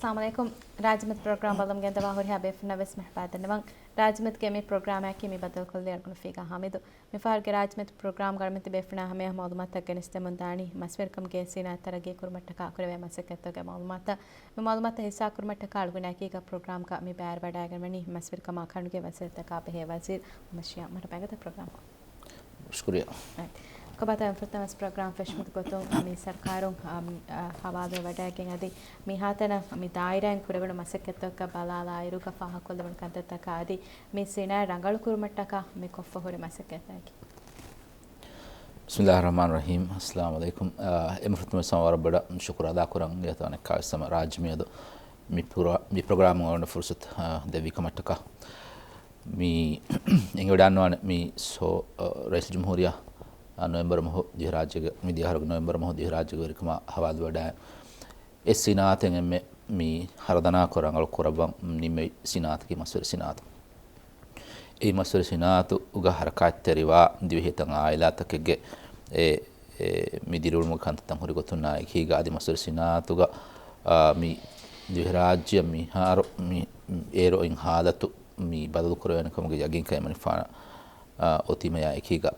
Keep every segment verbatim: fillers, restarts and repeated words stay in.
އައްސަލާމު ޢަލައިކުމް. ރާއްޖެމެދު ޕްރޮގްރާމް ބަލަމުން ގެންދަވާ ހުރިހާ ބޭފުންނަށް ވެސް މަރުޙަބާ ދަންނަވަން. ރާއްޖެމެދުގެ މި ޕްރޮގްރާމަކީ މި ބައްދަލުކޮށްލީ އަޅުގަނޑު ފީގާ ހާމިދު. މިފަހަރުގެ ރާއްޖެމެދު ޕްރޮގްރާމް އަޅުގަނޑުމެން ތިބޭފުޅުންނާ ހަމަޔަށް މަޢުލޫމާތުތައް ގެނެސްދެމުން ދާނީ މަސްވެރިކަމުގެ ސިނާއަތް ތަރައްގީ ކުރުމަށްޓަކާ ކުރެވޭ މަސައްކަތްތަކުގެ މަޢުލޫމާތު. މި މަޢުލޫމާތުތައް ހިއްސާ ކުރުމަށްޓަކާ އަޅުގަނޑާ އެކީގަ ޕްރޮގްރާމްގަ މި ބައިވެރިވަޑައިގަންނަވަނީ މަސްވެރިކަމާ ކަނޑުގެ ވަޒީރުތަކާ ބެހޭ ވަޒީރު އަޙްމަދު ޝިޔާ. މަރުޙަބާ އެނގޭތަ ޕްރޮގްރާމް. ޝުކުރިއްޔާ. ކޮބާތޯ އެންމެ ފުރަތަމަ ވެސް ޕްރޮގްރާމް ފެށުމުގެ ގޮތުން މި ސަރުކާރުން، އާ، މި، އާ، ހަވާލުވެވަޑައިގެން އަދި މިހާތަނަށް މި ދާއިރާއިން ކުރެވުނު މަސައްކަތްތަކަށް ބަލާލާއިރުގަ ފާހަގަކޮށްލެވުނު ކަންތައްތަކާ އަދި މި ސިނާއަތް ރަނގަޅުކުރުމަށްޓަކާ މި ކޮށްފަ ހުރި މަސައްކަތްތަކަކީ. بسم الله الرحمن الرحيم. އައްސަލާމު ޢަލައިކުމް. އާ، އެންމެ ފުރަތަމަ ވެސް ހަމަ ވަރަށް ބޮޑަށް ޝުކުރު އަދާކުރަން އިނގޭތޯ އަނެއްކާވެސް ހަމަ ރާއްޖެ މިއަދު މި ޕްރޮ-، މި ޕްރޮގްރާމު އަޅުގަނޑަށް ފުރުސަތު، އާ، ދެއްވި ކަމަށްޓަކާ. މި އެނގިވަޑައިގަންނަވާނެ މި ސޯ-، އަ، ރައީސުލްޖުމްހޫރިއްޔާ، އަ، ނޮވެމްބަރު މަހު ދިވެހިރާއްޖޭގެ، މި ދިޔަ އަހަރުގެ ނޮވެމްބަރު މަހު ދިވެހިރާއްޖޭގެ ވެރިކަމާ ހަވާލުވެވަޑައި، އެ ސިނާއަތެއް އެންމެ މި ހަރަދަނާކޮށް ރަނގަޅު ކުރައްވަން ނިންމެވި ސިނާއަތަކީ މަސްވެރި ސިނާއަތު. އެ މަސްވެރި ސިނާއަތުގަ ހަރަކާތްތެރިވާ ދިވެހިތައް އާއިލާތަކެއްގެ އެ، އެ މި ދިރިއުޅުމުގެ ކަންތައްތައް ހުރި ގޮތުންނާ އެކީގަ އަދި މަސްވެރި ސިނާއަތުގަ، އާ، މި ދިވެހިރާއްޖެއަށް މިހާރު މި އޭރު އޮތް ހާލަތު މި ބަދަލު ކުރެވޭނެ ކަމުގެ ޔަގީންކަން އެމަނިކުފާނަށް، އާ، އޮތީމަޔާ އެކީގަ.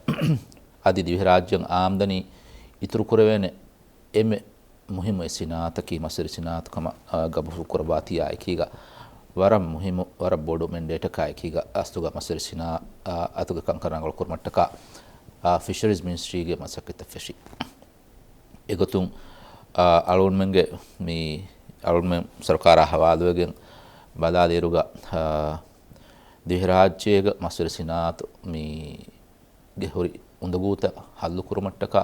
އަދި ދިވެހިރާއްޖެއަށް އާމްދަނީ އިތުރު ކުރެވޭނެ އެންމެ މުހިއްމު އެއް ސިނާއަތަކީ މަސްވެރި ސިނާއަތު ކަމަށް، އާ، ގަބޫލު ކުރައްވާތީއާ އެކީގަ ވަރަށް މުހިއްމު، ވަރަށް ބޮޑު މެންޑޭޓަކާ އެކީގަ އަސްލުގަ މަސްވެރި ސިނާއަތުގެ ކަންކަން ރަނގަޅު ކުރުމަށްޓަކާ، އާ، ފިޝަރީޒް މިނިސްޓްރީގެ މަސައްކަތްތައް ފެށި. އެގޮތުން، އާ، އަޅުގަނޑުމެންގެ މި އަޅުގަނޑުމެން ސަރުކާރާ ހަވާލުވެގެން ބަލާލިއިރުގަ، އާ، ދިވެހިރާއްޖޭގަ މަސްވެރި ސިނާއަތު މި ގެ ހުރި އުނދަގޫތައް ހައްލުކުރުމަށްޓަކާ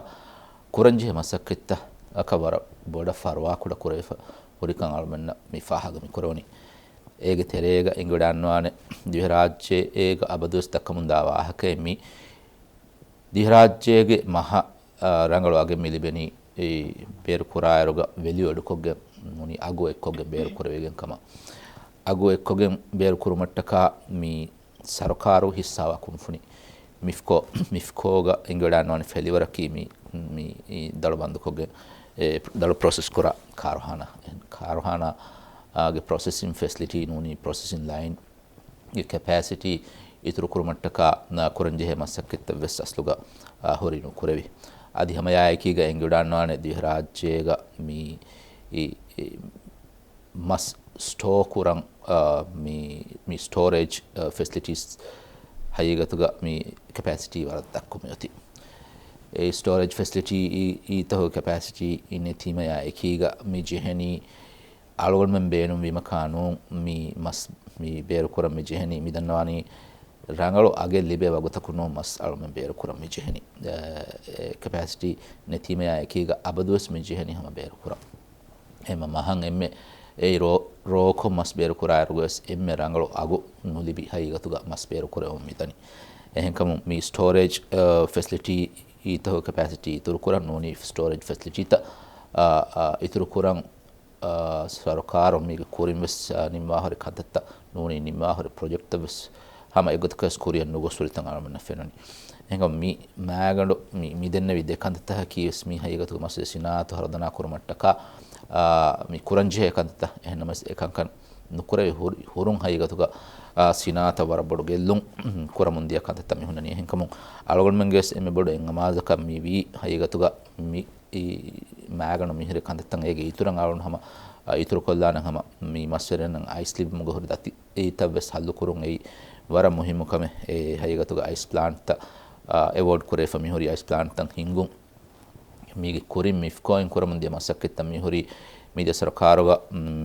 ކުރަންޖެހޭ މަސައްކަތްތަކަށް ވަރަށް ބޮޑަށް ފަރުވާކުޑަ ކުރެވިފަ ހުރިކަން އަޅުމެންނަށް މި ފާހަގަ މި ކުރެވުނީ. އޭގެ ތެރޭގަ އެނގިވަޑައިގަންނަވާނެ ދިވެހިރާއްޖޭގަ އަބަދުވެސް ދައްކަމުންދާ ވާހަކައެއް މި ދިވެހިރާއްޖޭގެ މަހަށް، އާ، ރަނގަޅު އަގެއް މި ލިބެނީ ބޭރުކުރާއިރުގަ ވެލިއު އެޑުކޮށްގެން ނޫނީ އަގު އެއްކޮށްގެން ބޭރުކުރެވިގެން ކަމަށް. އަގު އެއްކޮށްގެން ބޭރުކުރުމަށްޓަކާ މި ސަރުކާރު ހިއްސާވާ ކުންފުނި މިފްކޯ، މިފްކޯގަ އެނގިވަޑައިގަންނަވާނެ ފެލިވަރަކީ މި، މި ދަޅު ބަންދުކޮށްގެން، އެ، ދަޅު ޕްރޮސެސް ކުރާ ކާރުހާނާ. ކާރުހާނާގެ ޕްރޮސެސިން ފެސިލިޓީ ނޫނީ ޕްރޮސެސިން ލައިންގެ ކެޕޭސިޓީ އިތުރުކުރުމަށްޓަކާ ކުރަންޖެހޭ މަސައްކަތްތައް ވެސް އަސްލުގަ، އާ، ހުރީ ނުކުރެވި. އަދި ހަމައެއާއެކީގަ އެނގިވަޑައިގަންނަވާނެ ދިވެހިރާއްޖޭގަ މި، އި، އި، މަސް ސްޓޯ ކުރަން، އާ، މި، މި ސްޓޯރޭޖް، އާ، ފެސިލިޓީސް ހަގީގަތުގަ މި ކެޕޭސިޓީ ވަރަށް ދަށްކޮށް މިއޮތީ. އެ ސްޓޯރޭޖް ފެސިލިޓީ އީ، އީތަކުގެ ކެޕޭސިޓީ ނެތީމަޔާ އެކީގަ މި ޖެހެނީ އަޅުގަނޑުމެން ބޭނުންވީމަކާ ނޫން މި މަސް މި ބޭރުކުރަން މި ޖެހެނީ. މި ދަންނަވާނީ ރަނގަޅު އަގެއް ލިބޭ ވަގުތަކު ނޫން މަސް އަޅުމެން ބޭރުކުރަން މި ޖެހެނީ. އެ، އެ ކެޕޭސިޓީ ނެތީމަޔާ އެކީގަ އަބަދުވެސް މި ޖެހެނީ ހަމަ ބޭރުކުރަން. އެހެންމަ މަހަށް އެންމެ އެއީ ރޯ، ރޯކޮށް މަސް ބޭރުކުރާއިރުގަވެސް އެންމެ ރަނގަޅު އަގު ނުލިބި ހަގީގަތުގަ މަސް ބޭރުކުރެވުން މިދަނީ. އެހެންކަމުން މި ސްޓޯރޭޖް، އަ، ފެސިލިޓީ އީތަކުގެ ކެޕޭސިޓީ އިތުރުކުރަން ނޫނީ ސްޓޯރޭޖް ފެސިލިޓީތައް، އަ، އަ، އިތުރުކުރަން، އާ، ސަރުކާރުން މީގެ ކުރިން ވެސް، އާ، ނިންމާހުރި ކަންތައްތައް ނޫނީ ނިންމާހުރި ޕްރޮޖެކްޓްތައް ވެސް ހަމަ އެގޮތަކަށް ކުރިއަށް ނުގޮސް ހުރިތަން އަޅުމެންނަށް ފެނުނީ. އެހެންކަމުން މި މާގަނޑު މި، މި ދެންނެވި ދެ ކަންތައްތަކަކީ ވެސް މި ހަގީގަތުގަ މަސް ސިނާއަތު ހަރުދަނާ ކުރުމަށްޓަކާ، އާ، މި ކުރަންޖެހޭ ކަންތައްތައް. އެހެންނަމަވެސް އެކަންކަން ނުކުރެވި ހުރި، ހުރުން ހަގީގަތުގަ، އާ، ސިނާއަތަށް ވަރަށް ބޮޑު ގެއްލުން ކުރަމުން ދިޔަ ކަންތައްތައް މި ހުންނަނީ. އެހެންކަމުން އަޅުގަނޑުމެންގެ ވެސް އެންމެ ބޮޑު އެއް އަމާޒަކަށް މި ވީ ހަގީގަތުގަ މި އީ މާގަނޑު މިހިރި ކަންތައްތައް އޭގެ އިތުރަށް އަޅުން ހަމަ، އަ، އިތުރު ކޮށްލާނަން ހަމަ މި މަސްވެރިންނަށް އައިސް ލިބުމުގެ ހުރި ދަތިތައް ވެސް ހައްލު ކުރުން އެއީ ވަރަށް މުހިއްމު ކަމެއް. އެ ހަގީގަތުގަ އައިސް ޕްލާންޓްތައް، އަ، އެވޯޑް ކުރެވިފަ މިހުރި އައިސް ޕްލާންޓްތައް ހިންގުން މީގެ ކުރިން މިފްކޯއިން ކުރަމުން ދިޔަ މަސައްކަތްތައް މިހުރީ މިދިޔަ ސަރުކާރުގަ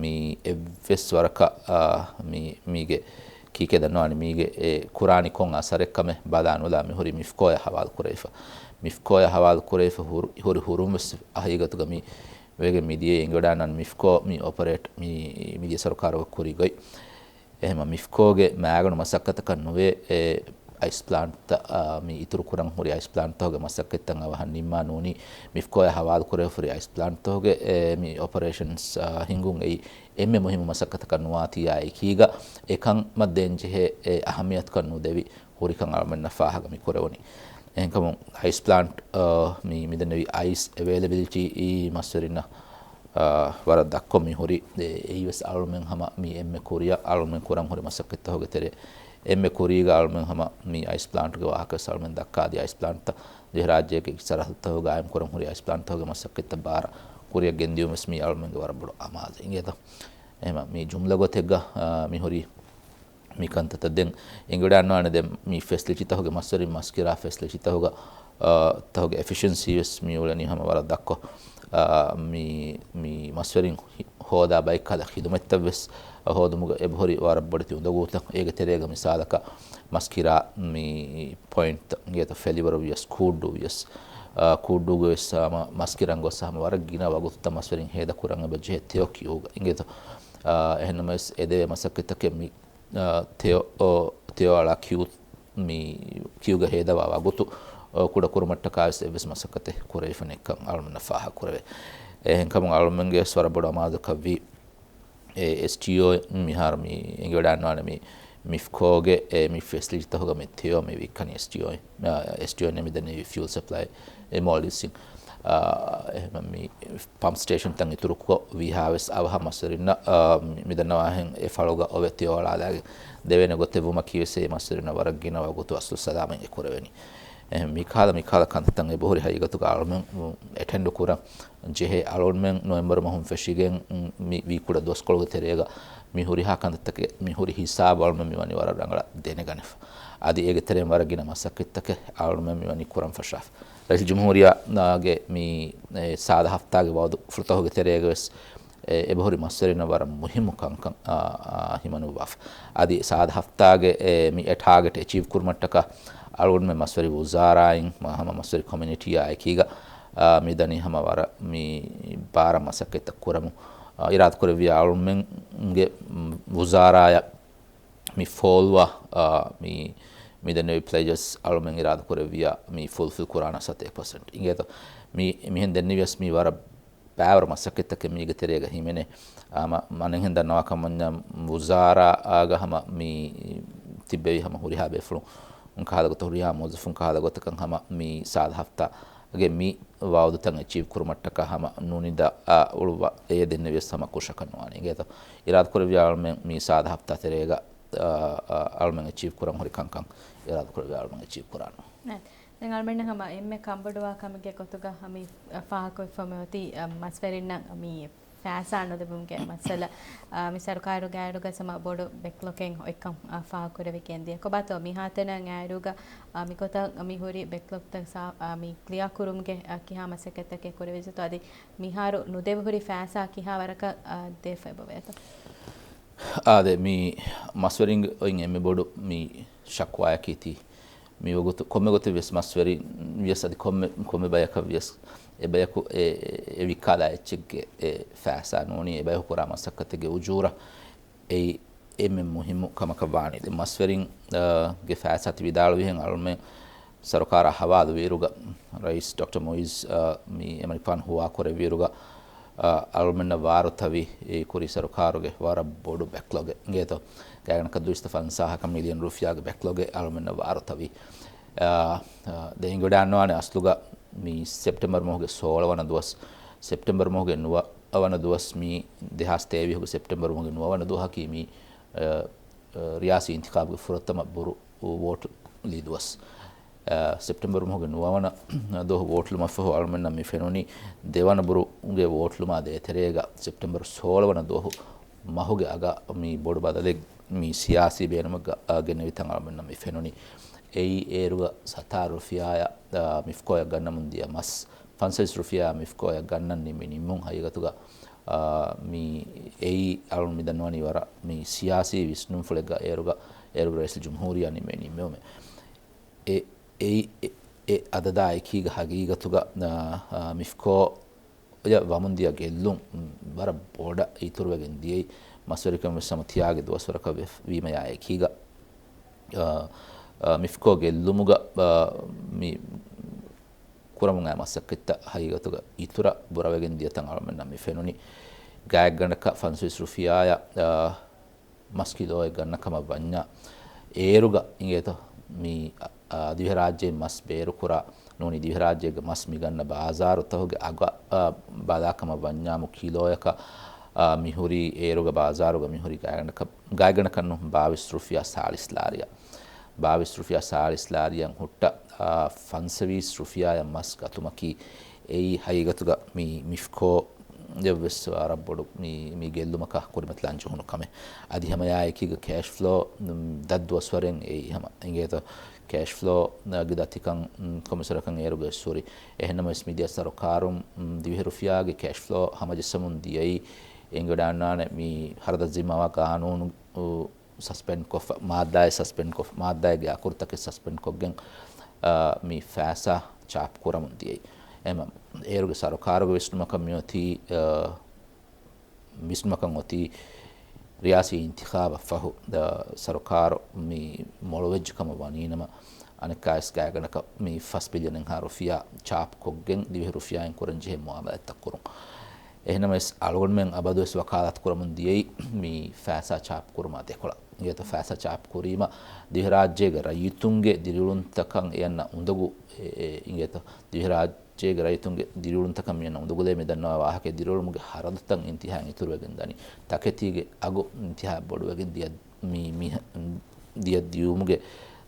މި އެއްވެސް ވަރަކަށް، އާ، މި، މީގެ ކީކޭ ދަންނަވާނީ މީގެ އެ ކުރާނީ ކޮން އަސަރެއް ކަމެއް ބަލާ ނުލާ މިހުރީ މިފްކޯއަށް ހަވާލު ކުރެވިފަ. މިފްކޯއަށް ހަވާލު ކުރެވިފަ ހުރު، ހުރި ހުރުން ވެސް ހަގީގަތުގަ މި ވެގެން މިދިޔަ އެނގިވަޑައިގަންނަވާނެ މިފްކޯ މި އޮޕަރޭޓް މި، މިދިޔަ ސަރުކާރުގަ ކުރި ގޮތް. އެހެންމަ މިފްކޯގެ މާގަނޑު މަސައްކަތަކަށް ނުވޭ އެ އައިސް ޕްލާންޓްތައް، އާ، މި އިތުރު ކުރަން ހުރި އައިސް ޕްލާންޓްތަކުގެ މަސައްކަތްތައް އަވަހަށް ނިންމާ ނޫނީ މިފްކޯއަށް ހަވާލު ކުރެވިފަ ހުރި އައިސް ޕްލާންޓްތަކުގެ އެ މި އޮޕަރޭޝަންސް، އާ، ހިންގުން އެއީ އެންމެ މުހިއްމު މަސައްކަތަކަށް ނުވާތީއާ އެކީގަ އެކަން މަ ދޭން ޖެހޭ އެ އަހައްމިޔަތުކަން ނުދެވި ހުރިކަން އަޅުމެންނަށް ފާހަގަ މި ކުރެވުނީ. އެހެންކަމުން އައިސް ޕްލާންޓް، އާ، މި، މިދެންނެވި އައިސް އެވޭލެބިލިޓީ އީ މަސްވެރިންނަށް ވަރަށް ދަށްކޮށް މި ހުރި. އެއީވެސް އަޅުމެން ހަމަ މި އެންމެ ކުރިއަށް އަޅުމެން ކުރަން ހުރި މަސައްކަތްތަކުގެ ތެރޭ. އެންމެ ކުރީގަ އަޅުމެން ހަމަ މި އައިސް ޕްލާންޓްގެ ވާހަކަވެސް އަޅުމެން ދައްކާ. އަދި އައިސް ޕްލާންޓްތައް ދިވެހިރާއްޖޭގެ އެކި ސަރަހައްދުތަކުގަ ގާއިމް ކުރަން ހުރި އައިސް ޕްލާންޓްތަކުގެ މަސައްކަތްތައް ބާރަށް ކުރިއަށް ގެންދިޔުންވެސް މީ އަޅުމެންގެ ވަރަށް ބޮޑު އަމާޒެއް އިނގޭތޯ. އެހެމަ މި ޖުމްލަ ގޮތެއްގަ މި ހުރި މި ކަންތައްތައް ދެން އެނގިވަޑައިގަންނަވާނެ. ދެން މި ފެސިލިޓީތަކުގެ މަސްވެރިން މަސްކިރާ ފެސިލިޓީތަކުގަ، އާ، ތަކުގެ އެފިޝަންސީ ވެސް މި އުޅެނީ ހަމަ ވަރަށް ދަށްކޮށް، އާ، މި، މި މަސްވެރިން ހި-، ހޯދާ ބައެއްކަލަ ޚިދުމަތްތައް ވެސް ހޯދުމުގަ އެބަހުރި ވަރަށް ބޮޑެތި އުނދަގޫތައް. އޭގެ ތެރޭގަ މިސާލަކަށް މަސްކިރާ މި ޕޮއިންޓް އިނގޭތޯ ފެލިވަރު ވިޔަސް ކޫއްޑޫ ވިޔަސް، އާ، ކޫއްޑޫގެ ވެސް ހަމަ މަސްކިރަން ގޮސް ހަމަ ވަރަށް ގިނަ ވަގުތުތައް މަސްވެރިން ހޭދަ ކުރަން އެބަ ޖެހޭ ތެޔޮ ކިއުގަ އިނގޭތޯ. އާ، އެހެންނަމަވެސް އެދެވޭ މަސައްކަތްތަކެއް މި އާ، ތެޔޮ-، އޯ، ތެޔޮ އަޅާ ކިއު، މި ކިއުގަ ހޭދަވާ ވަގުތު، އޯ، ކުޑަކުރުމަށްޓަކާވެސް އެއްވެސް މަސައްކަތެއް ކުރެވިފަ ނެތްކަން އަޅުމެންނަށް ފާހަގަކުރެވޭ. އެހެންކަމުން އަޅުމެންގެ ވެސް ވަރަށް ބޮޑު އަމާޒަކަށްވީ، އެ، އެސްޓީއޯ މިހާރު މި އެނގިވަޑައިގަންނަވާނެ މި މިފްކޯގެ، އެ، މި ފެސިލިޓީތަކުގަ މި ތެޔޮ މި ވިއްކަނީ އެސްޓީއޯ، އާ، އެސްޓީއޯ މި ދެންނެވީ ފިއުލް ސަޕްލައި އެމޯލިސިން. އާ، އެހެން މި ޕަމްޕް ސްޓޭޝަންތައް އިތުރުކޮށް ވީހާވެސް އަވަހަށް މަސްވެރިންނަށް، އާ، މި ދަންނަވާހެން އެ ފަޅުގަ އޮވެ ތެޔޮ އަޅާލާގެން ދެވޭނެ ގޮތެއް ވުމަކީވެސް އެ މަސްވެރިންނަށް ވަރަށް ގިނަ ވަގުތު އަސްލު ސަލާމަތް އެ ކުރެވެނީ. އެހެން މިކަހަލަ، މިކަހަލަ ކަންތައްތައް އެބަހުރި ހަގީގަތުގަ އަޅުމެން އެޓެންޑު ކުރަން ޖެހޭ. އަޅުމެން ނޮވެމްބަރު މަހުން ފެށިގެން މި ވީ ކުޑަ ދުވަސްކޮޅުގެ ތެރޭގަ މި ހުރިހާ ކަންތައްތަކެއް، މި ހުރި ހިސާބު އަޅުމެން މިވަނީ ވަރަށް ރަނގަޅަށް ދެނެގަނެފަ. އަދި އޭގެ ތެރެއިން ވަރަށް ގިނަ މަސައްކަތްތަކެއް އަޅުމެން މިވަނީ ކުރަން ފަށާފަ. ރައީސުލްޖުމްހޫރިއްޔާގެ މި، އެ، ސާދަ ހަފްތާގެ ވައުދުފުޅުތަކުގެ ތެރޭގަ ވެސް، އެ، އެބަހުރި މަސްވެރިންނަށް ވަރަށް މުހިއްމު ކަންކަން، އާ، އާ، ހިމަނުއްވާފަ. އަދި ސާދަ ހަފްތާގެ، އެ، މި އެ ޓާގެޓް އެޗީވް ކުރުމަށްޓަކާ އަޅުގަނޑުމެން މަސްވެރި ވުޒާރާއިން ހަމަ މަސްވެރި ކޮމިއުނިޓީއާ އެކީގަ، އާ، މި ދަނީ ހަމަ ވަރަށް މި ބާރަށް މަސައްކަތްތައް ކުރަމުން، އާ، އިރާދަކުރެއްވިޔާ އަޅުމެންގެ، މް، ވުޒާރާޔަށް މި ފޯލްވާ، އާ، މި، މި ދެންނެވި ޕްލެޖަސް އަޅުމެން އިރާދަކުރެއްވިޔާ މި ފުލްފިލް ކުރާނަ ސަތޭކަ ޕަސެންޓް އިނގޭތޯ. މި، މިހެން ދެންނެވިޔަސް މި ވަރަށް ބައިވަރު މަސައްކަތްތަކެއް މީގެ ތެރޭގަ ހިމެނޭ. އާ، މަ-، މަނެއްހެން ދަންނަވާ ކަމަންޏާ ވުޒާރާއާގަ ހަމަ މި ތިއްބެވި ހަމަ ހުރިހާ ބޭފުޅުން ކަހަލަ ގޮތަށް ހުރިހާ މުވައްޒަފުން ކަހަލަ ގޮތަކަށް ހަމަ މި ސާދަ ހަފްތާ ގެ މި ވައުދުތައް އެޗީވް ކުރުމަށްޓަކާ ހަމަ ނުނިދާ، އާ، އުޅުއްވާ އެ ދެންނެވިޔަސް ހަމަ ކުށަކަށް ނުވާނެ އިނގޭތޯ. އިރާދަކުރެއްވިޔާ އަޅުމެން މި ސާދަ ހަފްތާ ތެރޭގަ، އާ، އާ، އަޅުމެން އެޗީވް ކުރަން ހުރި ކަންކަން އިރާދަކުރެއްވިޔާ އަޅުމެން އެޗީވް ކުރާނަން. ނައި. ދެން އަޅުމެންނަށް ހަމަ އެންމެ ކަންބޮޑުވާ ކަމެއްގެ ގޮތުގަ މި ފާހަގަކޮށްފަ މިއޮތީ، އަ، މަސްވެރިންނަށް މި ފައިސާ ނުލިބުމުގެ މައްސަލަ، އާ، މި ސަރުކާރުގެ އަޑުގަ ހަމަ ބޮޑު ބެކްލޮކެއް އޮތްކަން، އާ، ފާހަގަކުރެވި ގެންދިޔަ. ކޮބާތޯ މިހާތަނަށް އައިރުގަ، އާ، މިގޮތަށް މި ހުރި ބެކްލޮކްތައް ސާ-، އާ، މި ކްލިއާ ކުރުމުގެ، އާ، ކިހާ މަސައްކަތްތަކެއް ކުރެވިއްޖެތޯ؟ އަދި މިހާރު ނުދެވި ހުރި ފައިސާ ކިހާ ވަރަކަށް، އާ، ދޭފަ އެބަވޭތޯ؟ އާދެ، މި މަސްވެރިން އޮތް އެންމެ ބޮޑު މި ޝަކުވާޔަކީ ތީ މި ވަގުތު ކޮންމެ ގޮތެއް ވެސް މަސްވެރިން ވިޔަސް އަދި ކޮންމެ، ކޮންމެ ބަޔަކަށް ވިޔަސް އެ ބަޔަކު އެ، އެ ވިއްކާލާ އެއްޗެއްގެ އެ ފައިސާ ނޫނީ އެ ބަޔަކު ކުރާ މަސައްކަތެއްގެ އުޖޫރަ. އެއީ އެންމެ މުހިއްމު ކަމަކަށް ވާނީ. ދެން މަސްވެރިން، އާ، ގެ ފައިސާ ތި ވިދާޅުވިހެން އަޅުމެން ސަރުކާރާ ހަވާލު ވިއިރުގަ، ރައީސް ޑޮކްޓަރ މުއިއްޒު، އާ، މި އެމަނިކުފާނު ހުވާކުރެއްވިއިރުގަ، އާ، އަޅުމެންނަށް ވާރުތަވި އެ ކުރީ ސަރުކާރުގެ ވަރަށް ބޮޑު ބެކްލޮގެއް އިނގޭތޯ. ގާތްގަނޑަކަށް ދުއިސައްތަ ފަންސާހަކަށް މިލިއަން ރުފިޔާގެ ބެކްލޮގެއް އަޅުމެންނަށް ވާރުތަވި. އާ، އާ، ދެން އެނގިވަޑައިގަންނަވާނެ އަސްލުގަ މި ސެޕްޓެމްބަރު މަހުގެ ސޯޅަ ވަނަ ދުވަސް، ސެޕްޓެމްބަރު މަހުގެ ނުވަ ވަނަ ދުވަސް މި ދެހާސް ތޭވީހުގެ ސެޕްޓެމްބަރު މަހުގެ ނުވަ ވަނަ ދުވަހަކީ މި، އަ، އަ، ރިޔާސީ އިންތިޚާބުގެ ފުރަތަމަ ބުރު ވޯޓު ލިދުވަސް. އަ، ސެޕްޓެމްބަރު މަހުގެ ނުވަވަނަ ދުވަހު ވޯޓުލުމަށްފަހު އަޅުމެންނަށް މި ފެނުނީ ދެވަނަ ބުރުގެ ވޯޓުލުމާ ދޭތެރޭގަ ސެޕްޓެމްބަރު ސޯޅަ ވަނަ ދުވަހު މަހުގެ އަގަށް މި ބޮޑު ބަދަލެއް މި ސިޔާސީ ބޭނުމެއްގަ، އަ، ގެނެވިތަން އަޅުމެންނަށް މި ފެނުނީ. އެއީ އޭރުގަ ސަތާރަ ރުފިޔާއަށް، އަ، މިފްކޯއަށް ގަންނަމުން ދިޔަ މަސް، ފަންސަވީސް ރުފިޔާ މިފްކޯއަށް ގަންނަން ނިންމި ނިންމުން ހަގީގަތުގަ، އާ، މި އެއީ އަޅުން މި ދަންނަވަނީ ވަރަށް މި ސިޔާސީ ވިސްނުންފުޅެއްގަ އޭރުގެ، އޭރުގެ ރައީސުލްޖުމްހޫރިއްޔާ ނިންމެވި ނިންމެވުމެއް. އެ، އެއީ އެ، އެ އަދަދާ އެކީގަ ހަގީގަތުގަ، އާ، އާ، މިފްކޯ އަށް ވަމުންދިޔަ ގެއްލުން ވަރަށް ބޮޑަށް އިތުރުވެގެން ދިޔައީ. މަސްވެރިކަމެއް ވެސް ހަމަ ތިޔާގެ ދުވަސްވަރަކަށް ވެ-، ވީމަޔާ އެކީގަ، އާ، އާ، މިފްކޯ ގެއްލުމުގަ، އާ، މި ކުރަމުން އައި މަސައްކަތްތައް ހަގީގަތުގަ އިތުރަށް ބުރަވެގެން ދިޔަތަން އަޅުމެންނަށް މި ފެނުނީ. ގާތްގަނޑަކަށް ފަންސަވީސް ރުފިޔާއަށް، އާ، މަސް ކިލޯއެއް ގަންނަ ކަމަށް ވަންޏާ، އޭރުގަ އިނގޭތޯ މި، އާ، ދިވެހިރާއްޖެ މަސް ބޭރުކުރާ ނޫނީ ދިވެހިރާއްޖޭގެ މަސް މިގަންނަ ބާޒާރުތަކުގެ އަގަށް ބަލާކަމަށް ވަންޏާމު ކިލޯއަކަށް މިހުރީ އޭރުގެ ބާޒާރުގަ މިހުރީ ގާތްގަނޑަކަށް، ގާތްގަނޑަކަށް ނޫން، ބާވީސް ރުފިޔާ ސާޅީސް ލާރިއަށް. ބާވީސް ރުފިޔާ ސާޅީސް ލާރިއަށް ހުއްޓަ، އާ، ފަންސަވީސް ރުފިޔާއަށް މަސް ގަތުމަކީ އެއީ ހަގީގަތުގަ މި މިފްކޯ އެއްވެސް ވަރަށް ބޮޑު މި، މި ގެއްލުމަކަށް ކުރިމަތިލަން ޖެހުނު ކަމެއް. އަދި ހަމަ އެއާއެކީގަ ކޭޝް ފްލޯ، މް، ދަށް ދުވަސްވަރެއް އެއީ ހަމަ އިނގޭތޯ. ކޭޝް ފްލޯ ގެ ދަތިކަން، މް، ކޮންމެސްވަރަކަށް އޭރުގަ އެއްސުރި. އެހެންނަމަވެސް މިދިޔަ ސަރުކާރުން، މް، ދިވެހި ރުފިޔާގެ ކޭޝް ފްލޯ ހަމަޖެއްސަމުން ދިޔައީ އެނގިވަޑައިގަންނާނެ މި ހަރަދަށް ޒިންމާވާ ގާނޫނު، އު، ސަސްޕެންޑް ކޮށްފަ، މާއްދާއެއް ސަސްޕެންޑް ކޮށް، މާއްދާއެއްގެ އަކުރުތަކެއް ސަސްޕެންޑް ކޮށްގެން، އާ، މި ފައިސާ ޗާޕް ކުރަމުން ދިޔައީ. އެހެން އޭރުގެ ސަރުކާރުގެ ވިސްނުމަކަށް މިއޮތީ، އާ، ވިސްނުމަކަށް އޮތީ ރިޔާސީ އިންތިޚާބަށް ފަހު، އާ، ސަރުކާރު މި މޮޅުވެއްޖެ ކަމަށް ވަނީނަމަ، އަނެއްކާވެސް ގާތްގަނޑަކަށް މި ފަސް ބިލިއަނެއްހާ ރުފިޔާ ޗާޕް ކޮށްގެން ދިވެހި ރުފިޔާއިން ކުރަންޖެހޭ މުއާމަލާތްތައް ކުރުން. އެހެންނަމަވެސް އަޅުގަނޑުމެން އަބަދުވެސް ވަކާލާތު ކުރަމުން ދިޔައީ މި ފައިސާ ޗާޕް ކުރުމާ ދެކޮޅަށް. އިނގޭތޯ، ފައިސާ ޗާޕް ކުރީމަ ދިވެހިރާއްޖޭގެ ރައްޔިތުންގެ ދިރިއުޅުންތަކަށް އެއަންނަ އުނދަގޫ، އެ، އެ، އިނގޭތޯ، ދިވެހިރާއްޖޭގެ ރައްޔިތުންގެ ދިރިއުޅުންތަކަށް މިއަންނަ އުނދަގުލޭ މި ދަންނަވާ ވާހަކަ ދިރިއުޅުމުގެ ހަރަދުތައް އިންތިހާއަށް އިތުރުވެގެން ދަނީ. ތަކެތީގެ އަގު އިންތިހާއަށް ބޮޑުވެގެން ދިޔަ މި، މި ދިޔަ ދިޔުމުގެ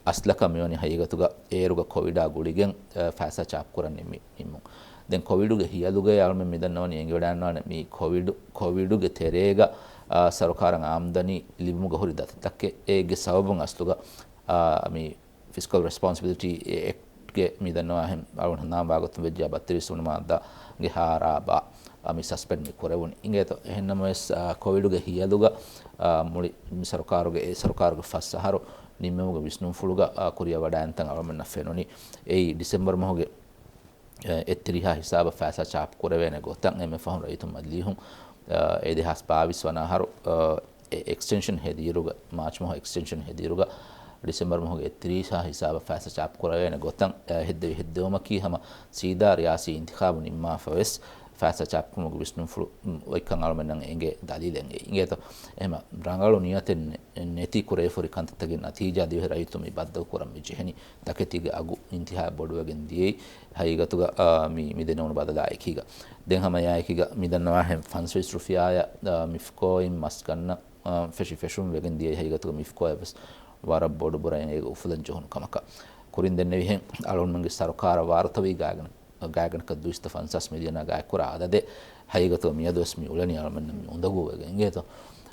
އަސްލަކަށް މިވަނީ ހަގީގަތުގަ އޭރުގަ ކޮވިޑާ ގުޅިގެން، އަ، ފައިސާ ޗާޕް ކުރަން ނިންމި، ނިންމުން. ދެން ކޮވިޑުގެ ހިޔަލުގައި އަޅުމެން މިދަންނަވަނީ އެނގިވަޑައިގަންނާނެ މި ކޮވިޑު، ކޮވިޑުގެ ތެރޭގަ، އަ، ސަރުކާރަށް އާމްދަނީ ލިބުމުގަ ހުރި ދަތިތަކެއް. އޭގެ ސަބަބުން އަސްލުގަ، އަ، މި ފިސްކަލް ރެސްޕޮންސިބިލިޓީ އެކްޓްގެ މި ދަންނަވާހެން އަޅުން ހަނދާން ވާގޮތުން ވެއްޖެ ބައްތިރީސް ވަނަ މާއްދާގެ ހާރާ ބާ، އަ، މި ސަސްޕެންޑް މި ކުރެވުނީ. އިނގޭތޯ، އެހެންނަމަވެސް، އާ، ކޮވިޑުގެ ހިޔަލުގަ، އާ، މުޅި މި ސަރުކާރުގެ، އެ ސަރުކާރުގެ ފަސް އަހަރު ނިންމެވުމުގެ ވިސްނުންފުޅުގަ، އާ، ކުރިއަށް ވަޑައިގެން އަޅުމެންނަށް ފެނުނީ އެއީ ޑިސެމްބަރު މަހުގެ، އެ، އެއްތިރީހާ ހިސާބަށް ފައިސާ ޗާޕް ކުރެވޭނެ ގޮތަށް. އެންމެ ފަހުން ރައްޔިތުން މަޖިލީހުން، އާ، އެ ދެހާސް ބާވީސް ވަނަ އަހަރު، އާ، އެ އެކްސްޓެންޝަން ހެދިއިރުގަ، މާޗް މަހު އެކްސްޓެންޝަން ހެދިއިރުގަ، ޑިސެމްބަރު މަހުގެ އެއްތިރީސް ހިސާބަށް ފައިސާ ޗާޕް ކުރެވޭނެ ގޮތަށް، އަ، ހެއްދެވި ހެއްދެވުމަކީ ހަމަ ސީދާ ރިޔާސީ އިންތިޚާބު ނިންމާފަ ވެސް ފައިސާ ޗާޕް ކުރުމުގެ ވިސްނުންފުޅު، މް، އޮތްކަން އަޅުމެންނަށް އެނގޭ ދަލީލެއް އެއީ. އިނގޭތޯ، އެހެމަ ރަނގަޅު ނިޔަތެއް ނެ-، ނެތި ކުރެވިފަހުރި ކަންތައްތަކުގެ ނަތީޖާ ދިވެހި ރައްޔިތުން މި ބައްދަލު ކުރަން މި ޖެހެނީ. ތަކެތީގެ އަގު އިންތިހާއަށް ބޮޑުވެގެން ދިޔައީ ހަގީގަތުގަ، އާ، މި، މި ދެނެވުނު ބަދަލާ އެކީގަ. ދެން ހަމަ އެއާއެކީގަ މި ދަންނަވާހެން ފަންސަވީސް ރުފިޔާއަށް، އާ، މިފްކޯއިން މަސް ގަންނަ އާ، ފެށި ފެށުން ވެގެން ދިޔައީ ހަގީގަތުގަ މިފްކޯ އެއްވެސް ވަރަށް ބޮޑު ބުރައެއް އޭގަ އުފުލަން ޖެހުނު ކަމަކަށް. ކުރިން ދެންނެވިހެން އަޅުގަނޑުމެންގެ ސަރުކާރަށް ވާރުތަވީ ގާތްގަނޑަކަށް ދުއިސައްތަ ފަންސާސް މިލިއަނާ ގާތްކުރާ އަދަދެއް ހަގީގަތުގަ މިއަދުވެސް މި އުޅެނީ އަޅުމެންނަށް މި އުނދަގޫވެގެން އިނގޭތޯ.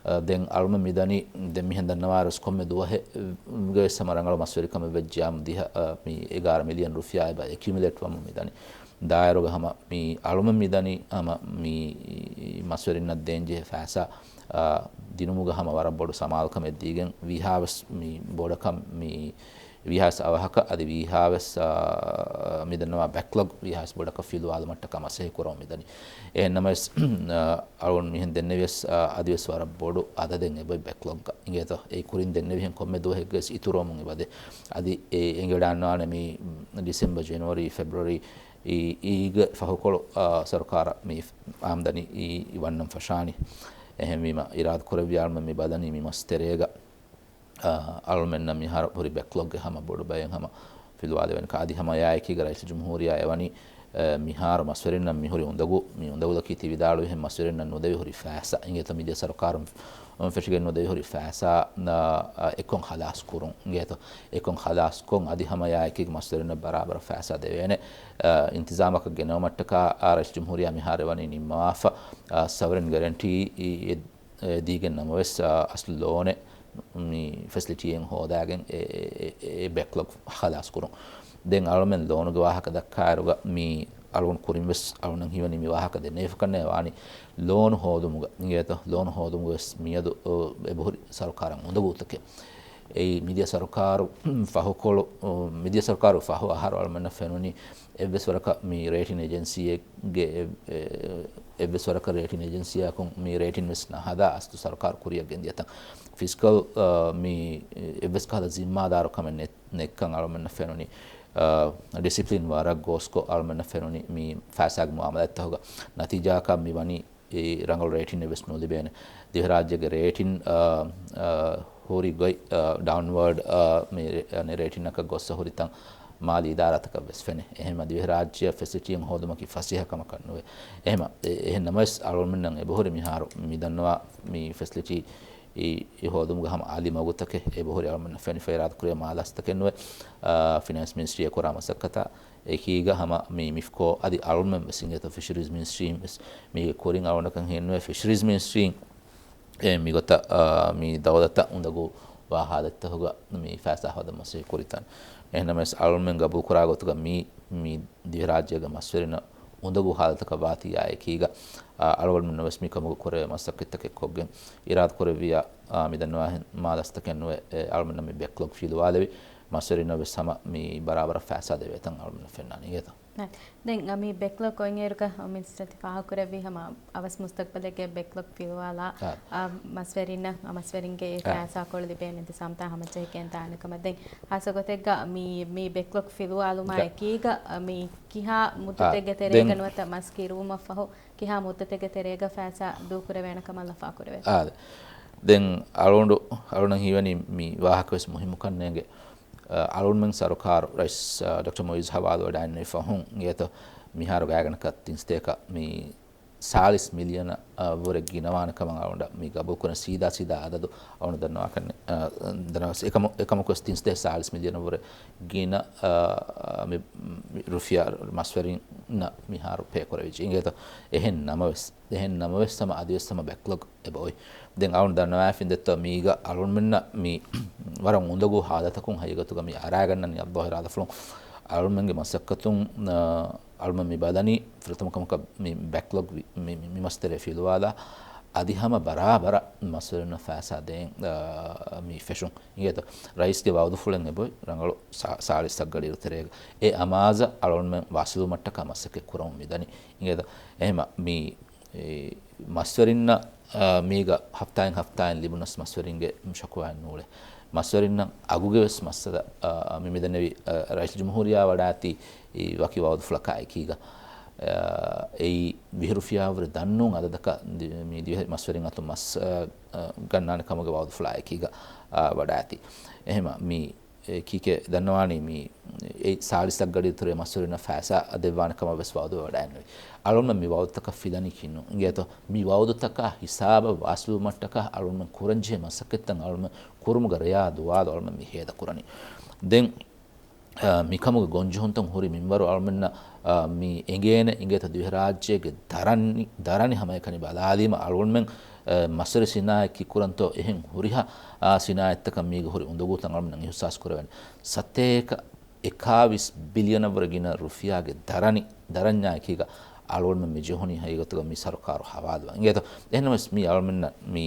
އާ، ދެން އަޅުމެން މިދަނީ ދެން މިހެން ދަންނަވާރުވެސް ކޮންމެ ދުވަހެއް، އާ، ގެވެސް ހަމަ ރަނގަޅު މަސްވެރިކަމެއް ވެއްޖިޔާމު ދިހަ، އާ، މި އެގާރަ މިލިއަން ރުފިޔާ އެބަ އެކިއުމިލޭޓް ވަމުން މިދަނީ. ދާއިރުގަ ހަމަ މި އަޅުމެން މިދަނީ ހަމަ މި މަސްވެރިންނަށް ދޭންޖެހޭ ފައިސާ، އާ، ދިނުމުގަ ހަމަ ވަރަށް ބޮޑު ސަމާލުކަމެއް ދީގެން ވީހާވެސް މި ބޮޑަކަށް މި ވީހާވެސް އަވަހަކަށް އަދި ވީހާވެސް، އާ، މި ދަންނަވާ ބެކްލޮގް ވީހާވެސް ބޮޑަކަށް ފިލުވާލުމަށްޓަކާ މަސައްކަތް ކުރަމުން މިދަނީ. އެހެންނަމަވެސް، އާ، އަޅުން މިހެން ދެންނެވިޔަސް، އާ، އަދިވެސް ވަރަށް ބޮޑު އަދަދެއް އެބައޮތް ބެކްލޮގްގަ އިނގޭތޯ. އެ ކުރިން ދެންނެވިހެން ކޮންމެ ދުވަހެއްގަވެސް އިތުރުވަމުން އެބަދޭ. އަދި އެ އެނގިވަޑައިގަންނަވާނެ މި ޑިސެމްބަރ، ޖެނުއަރީ، ފެބްރުއަރީ އީ، އީގެ ފަހުކޮޅު، އާ، ސަރުކާރަށް މި އާމްދަނީ އީ ވަންނަން ފަށާނީ. އެހެންވީމަ، އިރާދަ ކުރެއްވި އަޅުމެން މި ބަލަނީ މި މަސް ތެރޭގަ، އާ، އަޅުމެންނަށް މިހާރު ހުރި ބެކްލޮގްގެ ހަމަ ބޮޑު ބައެއް ހަމަ ފިލުވާލެވޭނެ ކަމަށް. އަދި ހަމަ އެއާއެކީގަ ރައީސުލްޖުމްހޫރިއްޔާ އެވަނީ، އާ، މިހާރު މަސްވެރިންނަށް މިހުރި އުނދަގޫ، މި އުނދަގުލަކީ ތި ވިދާޅުވިހެން މަސްވެރިންނަށް ނުދެވި ހުރި ފައިސާ. އިނގޭތޯ މިދިޔަ ސަރުކާރުން ފެށިގެން ނުދެވި ހުރި ފައިސާ، އާ، އެކޮން ހަލާސް ކުރުން. އިނގޭތޯ އެކޮން ހަލާސްކޮށް އަދި ހަމަ އެއާއެކީގަ މަސްވެރިންނަށް ބަރާބަރަށް ފައިސާ ދެވޭނެ، އާ، އިންތިޒާމަކަށް ގެނައުމަށްޓަކާ، އާ، ރައީސުލްޖުމްހޫރިއްޔާ މިހާރު އެވަނީ ނިންމަވާފަ، އާ، ސަވަރިން ގެރެންޓީ އެ، އެ، ދީގެން ނަމަވެސް، އާ، އަސްލު ލޯނެއް މި ފެސިލިޓީއެއް ހޯދާގެން އެ، އެ، އެ، އެ ބެކްލޮގް ހަލާސް ކުރުން. ދެން އަޅުމެން ލޯނުގެ ވާހަކަ ދައްކާއިރުގަ މި އަޅުގަނޑު ކުރިން ވެސް އަޅުގަނޑަށް ހީވަނީ މި ވާހަކަ ދެންނެވިފަކަންނޭ ވާނީ ލޯނު ހޯދުމުގަ. އިނގޭތޯ ލޯނު ހޯދުމުގަ ވެސް މިއަދު، އޮ، އެބަހުރި ސަރުކާރަށް އުނދަގޫތަކެއް. އެއީ މިދިޔަ ސަރުކާރު ފަހުކޮޅު، އޮ، މިދިޔަ ސަރުކާރު ފަހު އަހަރު އަޅުމެންނަށް ފެނުނީ އެއްވެސް ވަރަކަށް މި ރޭޓިން އޭޖެންސީއެއްގެ އެ، އެ، އެއްވެސް ވަރަކަށް ރޭޓިން އޭޖެންސީއަކުން މި ރޭޓިން ވެސް ނަހަދާ އަސްލު ސަރުކާރު ކުރިއަށް ގެންދިޔަތަން. ފިސްކަލް، އާ، މި އެއްވެސް ކަހަލަ ޒިންމާދާރު ކަމެއް ނެތް، ނެތްކަން އަޅުމެންނަށް ފެނުނީ، އާ، ޑިސިޕްލިން ވަރަށް ގޯސްކޮށް އަޅުމެންނަށް ފެނުނީ މި ފައިސާގެ މުއާމަލާތްތަކުގަ. ނަތީޖާއަކަށް މި ވަނީ އެ ރަނގަޅު ރޭޓިން އެއްވެސް ނުލިބޭނެ. ދިވެހިރާއްޖޭގެ ރޭޓިން، އާ، އާ، ހުރި ގޮތް، އާ، ޑައުންވާޑް، އާ، މި ރޭ-، އަނެއް ރޭޓިންއަކަށް ގޮއްސަ ހުރިތަން، މާލީ އިދާރާތަކަށް ވެސް ފެނޭ. އެހެންމަ ދިވެހިރާއްޖެއަށް ފެސިލިޓީއެއް ހޯދުމަކީ ފަސޭހަ ކަމަކަށް ނުވޭ. އެހެމަ، އެ-، އެހެން ނަމަވެސް އަޅުގަނޑުމެންނަށް އެބަހުރި މިހާރު މި ދަންނަވާ މި ފެސިލިޓީ އި، އި ހޯދުމުގަ ހަމަ އަލި މަގުތަކެއް އެބަހުރި އަޅުގަނޑުމެންނަށް ފެނިފަ އިރާދަކުރޭ މާލަސްތަކެއް ނުވެ، އާ، ފިނޭންސް މިނިސްޓްރީއަށް ކުރާ މަސައްކަތާ އެކީގަ ހަމަ މި މިފްކޯ އަދި އަޅުގަނޑުމެން ވެސް އިނގޭތޯ ފިޝަރީޒް މިނިސްޓްރީން ވެސް މީގެ ކުރިން އަޅުގަނޑަކަށް ހިންނުވޭ ފިޝަރީޒް މިނިސްޓްރީން އެ މިގޮތަށް، އާ، މި ދައުލަތަށް އުނދަގޫ ވާ ހާލަތްތަކުގަ މި ފައިސާ ހޯދަން މަސައްކަތް ކުރިތަން. އެހެންނަމަވެސް އަޅުގަނޑުމެން ގަބޫލުކުރާ ގޮތުގަ މި، މި ދިވެހިރާއްޖޭގެ މަސްވެރިންނަށް އުނދަގޫ ހާލަތަކަށް ވާތީ އާ އެކީގަ، އާ، އަޅުގަނޑުމެންނަށް ވެސް މި ކަމުގަ ކުރެވޭ މަސައްކަތްތަކެއް ކޮށްގެން އިރާދަ ކުރެއްވިއްޔާ، އާ، މި ދަންނަވާހެން މާލަސްތަކެއް ނުވެ، އެ، އަޅުގަނޑުމެންނަށް މި ބެކްލޮގް ފިލުވާލެވި، މަސްވެރިންނަށް ވެސް ހަމަ މި ބަރާބަރަށް ފައިސާ ދެވޭތަން އަޅުގަނޑުމެންނަށް ފެންނާނީ އިނގޭތޯ. ދެން، އަ، މި ބެކްލޮގް ކޮންއިރުގަ މިނިސްޓަރ ތި ފާހަގަކުރެއްވީ ހަމަ އަވަސް މުސްތަޤްބަލެއްގެ ބެކްލޮގް ފިލުވާލާ، އާ. އަ، މަސްވެރިންނަށް، އަ، މަސްވެރިންގެ އެ އާ. ފައިސާކޮޅު ލިބޭނެ އިންތިޒާމްތައް ހަމަޖެހިގެން ދާނެ ކަމަށް. ދެން ހާއްސަ ގޮތެއްގަ މި، މި ބެކްލޮގް ފިލުވާލުމާ އެކީގަ، އަ، މި ކިހާ އާ. މުއްދަތެއްގެ ތެރޭގަ ދެން ނުވަތަ މަސް ކިރުވުމަށްފަހު ކިހާ މުއްދަތެއްގެ ތެރޭގަ ފައިސާ ދޫކުރެވޭނެ ކަމަށް ލަފާކުރެވޭ. އާ. ދެން އަޅުގަނޑު، އަޅުގަނޑަށް ހީވަނީ މި ވާހަކަ ވެސް މުހިއްމުކަން ނޭނގެ. އަ، އަޅުގަނޑުމެން ސަރުކާރު ރައީސް، އަ، ޑޮކްޓަރ މުއިއްޒު ހަވާލުވެވަޑައިގެންނެވި ފަހުން އިނގޭތޯ މިހާރު ގާތްގަނޑަކަށް ތިން ސަތޭކަ މި ސާޅީސް މިލިއަނަށް، އަ، ވުރެ ގިނަވާނެ ކަމަށް އަޅުގަނޑަށް މި ގަބޫލުކުރަން ސީދާ ސީދާ އަދަދު އަޅުގަނޑު ދަންނަވާކަށް، އަ، ދަންނަވާ އެކަމަ-، އެކަމަކުވެސް ތިން ސަތޭކަ ސާޅީސް މިލިއަނަށް ވުރެ ގިނަ، އަ، މި، މި ރުފިޔާ މަސްވެރިންނަށް މިހާރު ޕޭ ކުރެވިއްޖެ އިނގޭތޯ. އެހެން ނަމަވެސް، އެހެން ނަމަވެސް ހަމަ އަދިވެސް ހަމަ ބެކްލޮގް އެބައޮތް. ދެން އަޅުން ދަންނަވާފިން ދެއްތޯ މީގަ އަޅުންމެންނަށް މި ވަރަށް އުނދަގޫ ހާލަތަކުން ހަގީގަތުގަ މި އަރާގަންނަނީ އައްލާހު އިރާދަފުޅުން އަޅުންމެންގެ މަސައްކަތުން، އަ، އަޅުމެން މި ބަލަނީ ފުރަތަމަ ކަމަކަށް މި ބެކްލޮގް ވި-، މި، މި، މި މަސްތެރޭ ފިލުވާލާ އަދި ހަމަ ބަރާބަރަށް މަސްވެރިންނަށް ފައިސާ ދޭން، އަ، މި ފެށުން. އިނގޭތޯ ރައީސްގެ ވައުދުފުޅެއް އެބޮތް ރަނގަޅު ސާ-، ސާޅީސް ސައްގަޑިއިރު ތެރޭގަ އެ އަމާޒަށް އަޅުންމެން ވާސިލުވުމަށްޓަކާ މަސައްކަތް ކުރަމުން މިދަނީ. އިނގޭތޯ އެހެމަ މި އެ، މަސްވެރިންނަށް، އާ، މީގަ ހަފްތާއިން ހަފްތާއިން ލިބުނަސް މަސްވެރިންގެ ޝަކުވާއެއް ނޫޅޭ. މަސްވެރިންނަށް އަގުގެ ވެސް މައްސަލަ، އާ، މި މިދަންނެވި، އާ، ރައީސް ޖުމްހޫރިއްޔާ ވަޑާއިތީ އެ ވަކި ވައުދުފުޅަކާ އެކީގަ، އާ، އެއީ ވިހި ރުފިޔާވުރެ ދަންނޫން އަދަދަކަށް ދި-، މި ދިވެހި މަސްވެރިން އަތުން މަސް، އާ، އާ، ގަންނާނެ ކަމުގެ ވައުދުފުޅާ އެކީގަ، އާ، ވަޑާއިތީ. އެހެމަ މި އެ ކީކޭ ދަންނަވާނީ މި އެ ސާޅީސް ސައްގަޑިއިރު ތެރޭ މަސްވެރިންނަށް ފައިސާ ދެއްވާނެ ކަމަށް ވެސް ވައުދު ވެވަޑައިގެންނެވި. އަޅުންމެން މި ވައުދުތަކަށް ފިލަނީ ކިހިނެއް އިނގޭތޯ؟ މި ވައުދުތަކާ ހިސާބަށް ވާސިލުވުމަށްޓަކާ އަޅުންމެން ކުރަންޖެހޭ މަސައްކަތްތައް އަޅުންމެން ކުރުމުގެ ރެޔާ ދުވާލު އަޅުންމެން މި ހޭދަކުރަނީ. ދެން، އާ، މިކަމުގެ ގޮންޖެހުންތައް ހުރި މިންވަރު އަޅުމެންނަށް، އާ، މި އެނގޭނެ އިނގޭތޯ ދިވެހިރާއްޖޭގެ ދަރަނި، ދަރަނި ހަމައެކަނި ބަލާލީމަ އަޅުންމެން އެ، މަސްވެރި ސިނާއަތް ކިކުރަންތޯ އެހެން ހުރިހާ، އާ، ސިނާއަތްތަކަށް މީގަ ހުރި އުނދަގޫތައް އަޅުމެންނަށް އިހުސާސް ކުރެވޭނެ. ސަތޭކަ އެކާވީސް ބިލިއަނަށްވުރެ ގިނަ ރުފިޔާގެ ދަރަނި، ދަރަންޏާ އެކީގަ އަޅުގަނޑުމެން މި ޖެހުނީ ހަގީގަތުގަ މި ސަރުކާރު ހަވާލުވާ އިނގޭތޯ. އެހެންނަމަވެސް މީ އަޅުމެންނަށް، މީ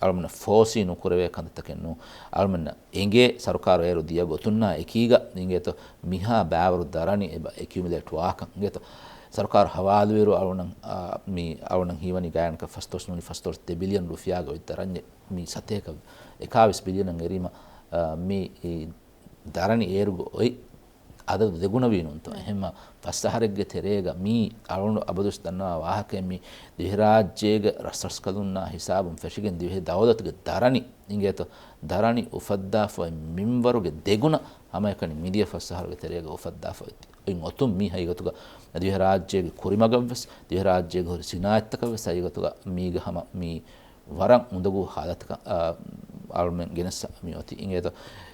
އަޅުމެންނަށް ފޯސީ ނުކުރެވޭ ކަންތައްތަކެއް ނޫން. އަޅުމެންނަށް އެނގޭ ސަރުކާރު އޭރު ދިޔަ ގޮތުންނާ އެކީގަ އިނގޭތޯ މިހާ ބާވަރު ދަރަނި އެބަ އެކިއުމިލޭޓް ވާކަން އިނގޭތޯ. ސަރުކާރު ހަވާލުވިއިރު އަޅުނަށް، އާ، މި އަޅުނަށް ހީވަނީ ގާތްގަނޑަކަށް ފަސްދޮޅަސް ނޫނީ ފަސްދޮޅަސް ދެ ބިލިއަން ރުފިޔާގެ އޮތް ދަރަންޏެއް މި ސަތޭކަ އެކާވީސް ބިލިއަނަށް އެރީމަ، އާ، މި އި ދަރަނި އޭރުގަ އޮތް އަދަދު ދެގުނަވީ ނޫންތޯ؟ އެހެންމަ ފަސް އަހަރެއްގެ ތެރޭގަ މީ އަޅުން އަބަދުވެސް ދަންނަވާ ވާހަކައެއް މި ދިވެހިރާއްޖޭގެ ރަސްރަސްކަލުންނާ ހިސާބުން ފެށިގެން ދިވެހި ދައުލަތުގެ ދަރަނި އިނގޭތޯ؟ ދަރަނި އުފައްދާފަ އޮތް މިންވަރުގެ ދެގުނަ ހަމައެކަނި މިދިޔަ ފަސް އަހަރުގެ ތެރޭގަ އުފައްދާފަ އޮތް އޮތުން މީ ހަގީގަތުގަ ދިވެހިރާއްޖޭގެ ކުރިމަގަށްވެސް، ދިވެހިރާއްޖޭގެ ހުރި ސިނާއަތްތަކަށްވެސް ހަގީގަތުގަ މީގަ ހަމަ މީ ވަރަށް އުނދަގޫ ހާލަތަކަށް، އާ، އަޅުމެން ގެނެސް މި އޮތީ އިނގޭތޯ.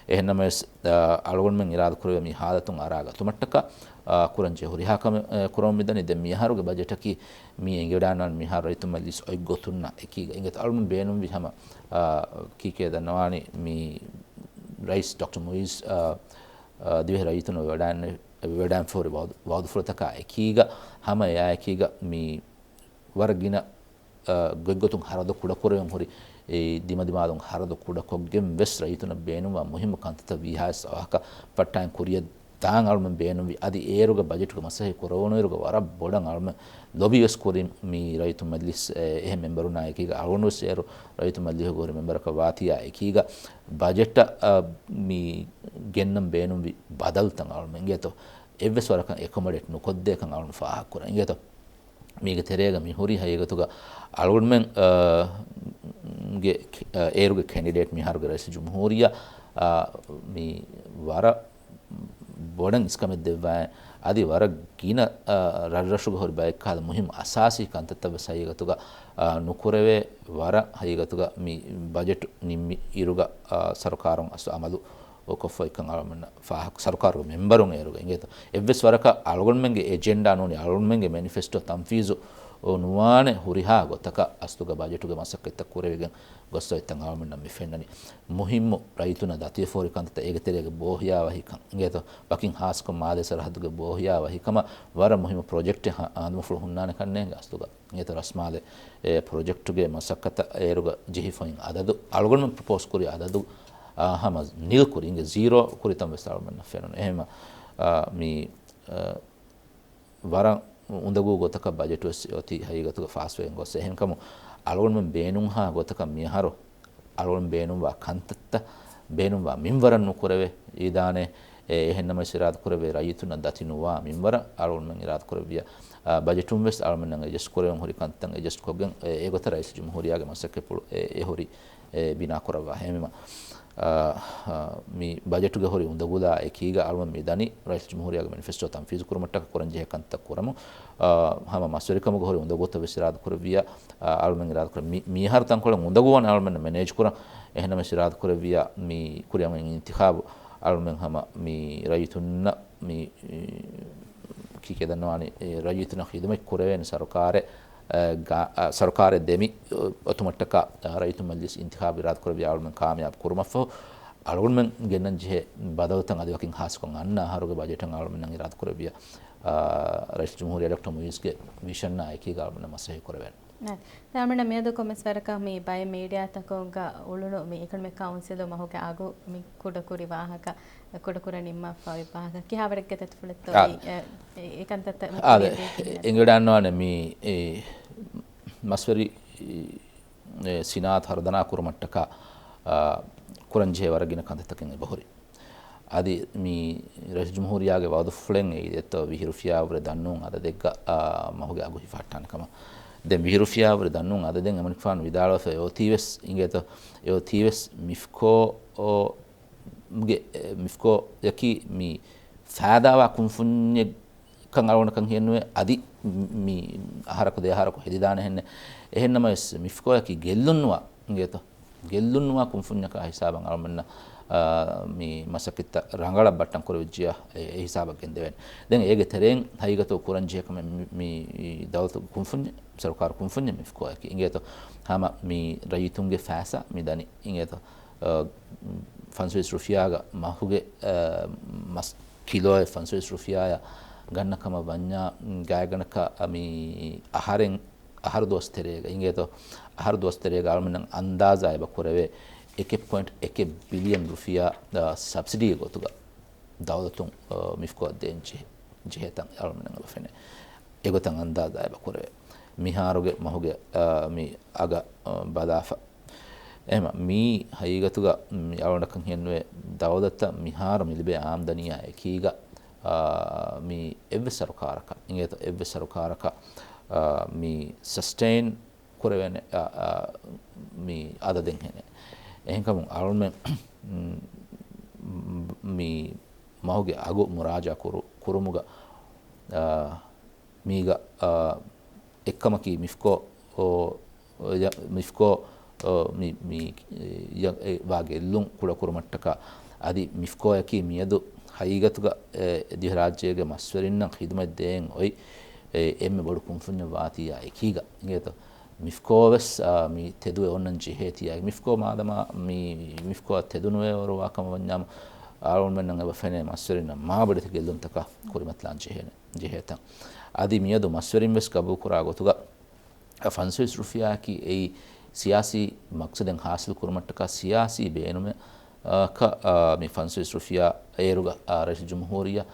އެހެންނަމަވެސް، އާ، އަޅުގަނޑުމެން އިރާދަކުރެވޭ މި ހާލަތުން އަރާގަތުމަށްޓަކާ، އާ، ކުރަންޖެހޭ ހުރިހާ ކަމެއް، އާ، ކުރަމުން މިދަނީ. ދެން މިއަހަރުގެ ބަޖެޓަކީ މީ އެނގިވަޑައިގަންނަވާނެ މިހާރު ރައްޔިތު މަޖިލީސް އޮތް ގޮތުންނާ އެކީގަ އިނގޭތޯ. އަޅުމެން ބޭނުންވި ހަމަ، އާ، ކީކޭ ދަންނަވާނީ މި ރައީސް ޑޮކްޓަރ މުއިއްޒު، އާ، އާ، ދިވެހި ރައްޔިތުންނަށް ވެވަޑައިގެންނެވި، ވެވަޑައިގެންފަ ހުރި ވައުދު-، ވައުދުފުޅުތަކާ އެކީގަ ހަމަ އެއާ އެކީގަ މި ވަރަށް ގިނަ، އާ، ގޮތްގޮތުން ހަރަދު ކުޑަކުރެވެން ހުރި އެ ދިމަދިމާލުން ހަރަދު ކުޑަކޮށްގެން ވެސް ރައްޔިތުންނަށް ބޭނުންވާ މުހިއްމު ކަންތައްތައް ވީހާވެސް އަވަހަކަށް ފައްޓާއިން ކުރިއަށް ދާން އަޅުމެން ބޭނުންވި. އަދި އޭރުގެ ބަޖެޓުގެ މަސައްކަތް ކުރެވުނުއިރުގަ ވަރަށް ބޮޑަށް އަޅުމެން ލޮބީވެސް ކުރިން މި ރައްޔިތު މަޖިލިސް، އެ، އެހެން މެމްބަރުންނާ އެކީގަ އަޅުގަނޑުވެސް އޭރު ރައްޔިތު މަޖިލިހުގެ ހުރި މެމްބަރަކަށް ވާތީއާ އެކީގަ ބަޖެޓަށް، އަ، މި ގެންނަން ބޭނުންވި ބަދަލުތައް އަޅުމެން އިނގޭތޯ އެއްވެސް ވަރަކަށް އެކޮމޮޑޭޓް ނުކޮށްދޭކަން އަޅުން ފާހަގަކުރަން އިނގޭތޯ. މީގެ ތެރޭގަ މި ހުރީ ހަގީގަތުގަ އަޅުގަނޑުމެން، އާ، ގެ، އާ، އޭރުގެ ކެނޑިޑޭޓް މިހާރުގެ ރައީސް ޖުމްހޫރިއްޔާ، އާ، މި ވަރަށް ވަޑަން އިސްކަމެއް ދެއްވާ، އަދި ވަރަށް ގިނަ، އާ، ރަށްރަށުގެ ހުރި ބައެއްކަހަލަ މުހިންމު އަސާސީ ކަންތައްތައް ވެސް ހަގީގަތުގަ، އާ، ނުކުރެވޭ، ވަރަށް ހަގީގަތުގަ މި ބަޖެޓު ނިންމި އިރުގަ، އާ، ސަރުކާރުން އަސްލު އަމަލު ކޮށްފަ އޮތްކަން އަޅުގަނޑުމެންނަށް ފާހަގަ، ސަރުކާރުގެ މެންބަރުން އޭރުގަ އިނގޭތޯ. އެއްވެސް ވަރަކަށް އަޅުގަނޑުމެންގެ އެޖެންޑާ ނޫނީ، އަޅުގަނޑުމެންގެ މެނިފެސްޓޯ ތަންފީޒު ނުވާނެ ހުރިހާ ގޮތަކަށް އަސްލުގަ ބަޖެޓުގެ މަސައްކަތްތައް ކުރެވިގެން ގޮސްފަ އޮތްތަން އަޅުގަނޑުމެންނަށް މި ފެންނަނީ. މުހިންމު ރައްޔިތުންނަށް ދަތިވެފަ ހުރި ކަންތައްތައް އޭގެ ތެރޭގަ ބޯހިޔާވަހިކަން އިނގޭތޯ. ވަކިން ހާއްސަކޮށް މާލޭ ސަރަހައްދުގެ ބޯހިޔާވަހިކަމަށް ވަރަށް މުހިންމު ޕްރޮޖެކްޓެއް ހަ-، އާންމުފުޅު ހުންނާނެ ކަންނޭނގެ އަސްލުގަ. އިނގޭތޯ ރަސްމާލެ، އެ، ޕްރޮޖެކްޓުގެ މަސައްކަތަށް އޭރުގަ ޖެހިފައިން އަދަދު، އަޅުގަނޑުމެން ޕްރޮޕޯސް ކުރި އަދަދު، އާ، ހަމަ ނިލް ކުރި އިނގޭ، ޒީރޯ ކުރިތަން ވެސް އަޅުގަނޑުމެންނަށް ފެނުނު. އެހެންމަ، އާ، މި، އާ، ވަރަށް އުނދަގޫ ގޮތަކަށް ބަޖެޓު ވެސް އޮތީ ހަގީގަތުގަ ފާސްވެގެން ގޮސް. އެހެންކަމުން އަޅުގަނޑުމެން ބޭނުންހާ ގޮތަކަށް މިއަހަރު އަޅުގަނޑު ބޭނުންވާ ކަންތައްތައް ބޭނުންވާ މިންވަރަށް ނުކުރެވޭ އީދާނެ. އެ، އެހެންނަމަވެސް އިރާދަކުރެވޭ ރައްޔިތުންނަށް ދަތި ނުވާ މިންވަރަށް އަޅުގަނޑުމެން އިރާދަކުރެއްވިޔާ، އާ، ބަޖެޓުން ވެސް އަޅުގަނޑުމެންނަށް އެޑްޖަސްޓް ކުރެވެން ހުރި ކަންތައް އެޑްޖަސްޓް ކޮށްގެން އެ، އެގޮތަށް ރައީސުލްޖުމްހޫރިއްޔާގެ މަސައްކަތްޕުޅު އެ، އެ ހުރީ، އެ ބިނާކުރައްވާ. އެހެންވީމަ، އާ، އާ، މި ބަޖެޓުގެ ހުރި އުނދަގުލާ އެކީގަ އަޅުގަނޑު މި ދަނީ ރައީސުލްޖުމްހޫރިއްޔާގެ މެނިފެސްޓޯ ތަންފީޒު ކުރުމަށްޓަކާ ކުރަންޖެހޭ ކަންތައް ކުރަމުން، އާ، ހަމަ މަސްވެރިކަމުގެ ހުރި އުނދަގޫތައް ވެސް އިރާދަކުރެއްވިޔާ، އާ، އަޅުމެން އިރާދަކުރެ މި-، މިއަހަރު ތަންކޮޅެއް އުނދަގޫވާނެ އަޅުމެންނަށް މެނޭޖް ކުރަން. އެހެންނަމަވެސް އިރާދަކުރެއްވިޔާ މި ކުރިއަށް އޮތް އިންތިޚާބު އަޅުމެން ހަމަ މި ރައްޔިތުންނަށް މި، އެ، ކީކޭ ދަންނަވާނީ، އެ، ރައްޔިތުންނަށް ޚިދުމަތް ކުރެވޭނެ ސަރުކާރެއް، އެ، ގާ-، އަ، ސަރުކާރެއް ދެމި، އޮ-، އޮތުމަށްޓަކާ، އަ، ރައްޔިތުން މަޖިލިސް އިންތިޚާބު އިރާދަކުރެއްވިޔާ އަޅުމެން ކާމިޔާބު ކުރުމަށްފަހު، އަޅުގަނޑުމެން ގެންނަން ޖެހޭ ބަދަލުތައް އަދި ވަކިން ހާއްސަކޮށް އަންނަ އަހަރުގެ ބަޖެޓަށް އަޅުމެންނަށް އިރާދަކުރެއްވިޔާ، އާ، ރައީސް ޖުމްހޫރިއްޔާ ޑޮކްޓަރ މުއިއްޒުގެ ވިޝަންއާ އެކީގަ އަޅުމެންނަށް މަސައްކަތް ކުރެވޭނެ. ނަ-، ދެން އަޅުމެންނަށް މިއަދު ކޮންމެސް ވަރަކަށް މި ބައެއް މީޑިއާތަކުގަ އުޅުނު މި އިކޮނޮމިކް ކައުންސިލު މަހުގެ އަގު މި ކުޑަކުރި ވާހަކަ، ކުޑަކުރަން ނިންމާފައި ވާހަކަ ކިހާވަރެއްގެ ދަތިފުޅެއްތޯ؟ އާ. އެ، އެ، އެ ކަންތައްތައް އާ، މުކުމެ ދޭކީ މިއަދު. އެނގިވަޑައިގަންނަވާނެ މި، އެ، މަސްވެރި، އެ، ސިނާއަތު ހަރުދަނާ ކުރުމަށްޓަކާ، އާ، ކުރަންޖެހޭ ވަރަށް ގިނަ ކަންތައްތަކެއް އެބަހުރި. އަދި މި ރައީސް ޖުމްހޫރިއްޔާގެ ވައުދުފުޅެއް އެއީ ދެއްތޯ ވިހި ރުފިޔާވުރެ ދަންނޫން އަދަދެއްގަ، އާ، މަހުގެ އަގު ހިފަހައްޓާނެ ކަމަށް. ދެން ވިހި ރުފިޔާވުރެ ދަންނޫން އަދަދެއް އެމަނިކުފާނު ވިދާޅުވެފަ އެއޮތީވެސް އިނގޭތޯ، އެއޮތީވެސް މިފްކޯ، ގެ، އެ، މިފްކޯއަކީ މި ފައިދާވާ ކުންފުންޏެއް ކަން އަޅުގަނޑަކަށް ހިޔެއްނުވޭ. އަދި މި އަހަރަކު ދެ އަހަރަކު ހެދިދާނެހެންނެއް. އެހެންނަމަވެސް މިފްކޯއަކީ ގެއްލުންނުވާ އިނގޭތޯ، ގެއްލުންނުވާ ކުންފުންޏަކާ ހިސާބަށް އަޅުމެންނަށް، އާ، މި މަސައްކަތްތައް ރަނގަޅަށް ބައްޓަން ކުރެވިއްޖިޔާ އެ، އެ ހިސާބަށް ގެންދެވޭނެ. ދެން އޭގެ ތެރެއިން ހަގީގަތު ކުރަންޖެހޭ ކަމެއް މި، މި ދައުލަތު ކުންފުންޏެއް، ސަރުކާރު ކުންފުންޏެއް މިފްކޯއަކީ. އިނގޭތޯ ހަމަ މި ރައްޔިތުންގެ ފައިސާ މި ދަނީ. އިނގޭތޯ އަ، ފަންސަވީސް ރުފިޔާގަ މަހުގެ، އަ، މަސް ކިލޯއެއް ފަންސަވީސް ރުފިޔާއަށް ގަންނަ ކަމަށް ވަންޏާ، ގާތްގަނޑަކަށް މި އަހަރެން، އަހަރު ދުވަސް ތެރޭގަ، އިނގޭތޯ، އަހަރު ދުވަސް ތެރޭގަ އަޅުމެންނަށް އަންދާޒާ އެބަ ކުރެވޭ، އެކެއް ޕޮއިންޓް އެކެއް ބިލިއަން ރުފިޔާ، އަ، ސަބްސިޑީ ގޮތުގަ ދައުލަތުން، އަ، މިފްކޯއަށް ދޭން ޖެހޭ، ޖެހޭތަން އަޅުމެންނަށް އެބަ ފެނޭ. އެގޮތަށް އަންދާޒާ އެބަ ކުރެވޭ. މިހާރުގެ މަހުގެ، އަ، މި އަގަށް، އަ، ބަލާފަ. އެހެމަ މީ ހަގީގަތުގަ މި އަޅުގަނޑަކަށް ހިޔެއްނުވޭ، ދައުލަތަށް މިހާރު މި ލިބޭ އާމްދަނީއާ އެކީގަ، އާ، މި އެއްވެސް ސަރުކާރަކަށް، އިނގޭތޯ އެއްވެސް ސަރުކާރަކަށް، އާ، މި ސަސްޓެއިން ކުރެވޭނެ، އާ، އާ، މި އަދަދެއް ހެނެއް. އެހެންކަމުން އަޅުމެން މި މަހުގެ އަގު މުރާޖާ ކުރު-، ކުރުމުގަ، އާ، މީގަ، އާ، އެއްކަމަކީ މިފްކޯ، އޯ، ޔަ-، މިފްކޯ، އޯ، މި، މި، ޔަ-، އެ، ވާ ގެއްލުން ކުޑަކުރުމަށްޓަކާ، އަދި މިފްކޯއަކީ މިއަދު ހަގީގަތުގަ، އެ، ދިވެހިރާއްޖޭގެ މަސްވެރިންނަށް ޚިދުމަތް ދޭން އޮތް، އެ، އެންމެ ބޮޑު ކުންފުންޏެއް ވާތީއާ އެކީގަ އިނގޭތޯ. މިފްކޯ ވެސް، އާ، މި ތެދުވެ އޮންނަން ޖެހޭތީއާ، މިފްކޯ މާދަމާ މި، މިފްކޯއަށް ތެދުނުވޭ އޮރުވާ ކަމަށް ވަންޏާމު، އަޅުގަނޑުމެންނަށް އެބަ ފެނޭ މަސްވެރިންނަށް މާބޮޑެތި ގެއްލުންތަކާ ކުރިމަތިލާން ޖެހޭނެ. ޖެހޭތަން. އަދި މިއަދު މަސްވެރިން ވެސް ގަބޫލުކުރާ ގޮތުގަ، ފަންސަވީސް ރުފިޔާއަކީ އެއީ ސިޔާސީ މަޤްޞަދެއް ހާސިލް ކުރުމަށްޓަކާ ސިޔާސީ ބޭނުމެއް، އާ، ކަ-، އާ، މި ފަންސަވީސް ރުފިޔާ އޭރުގަ، އާ، ރައީސް ޖުމްހޫރިއްޔާ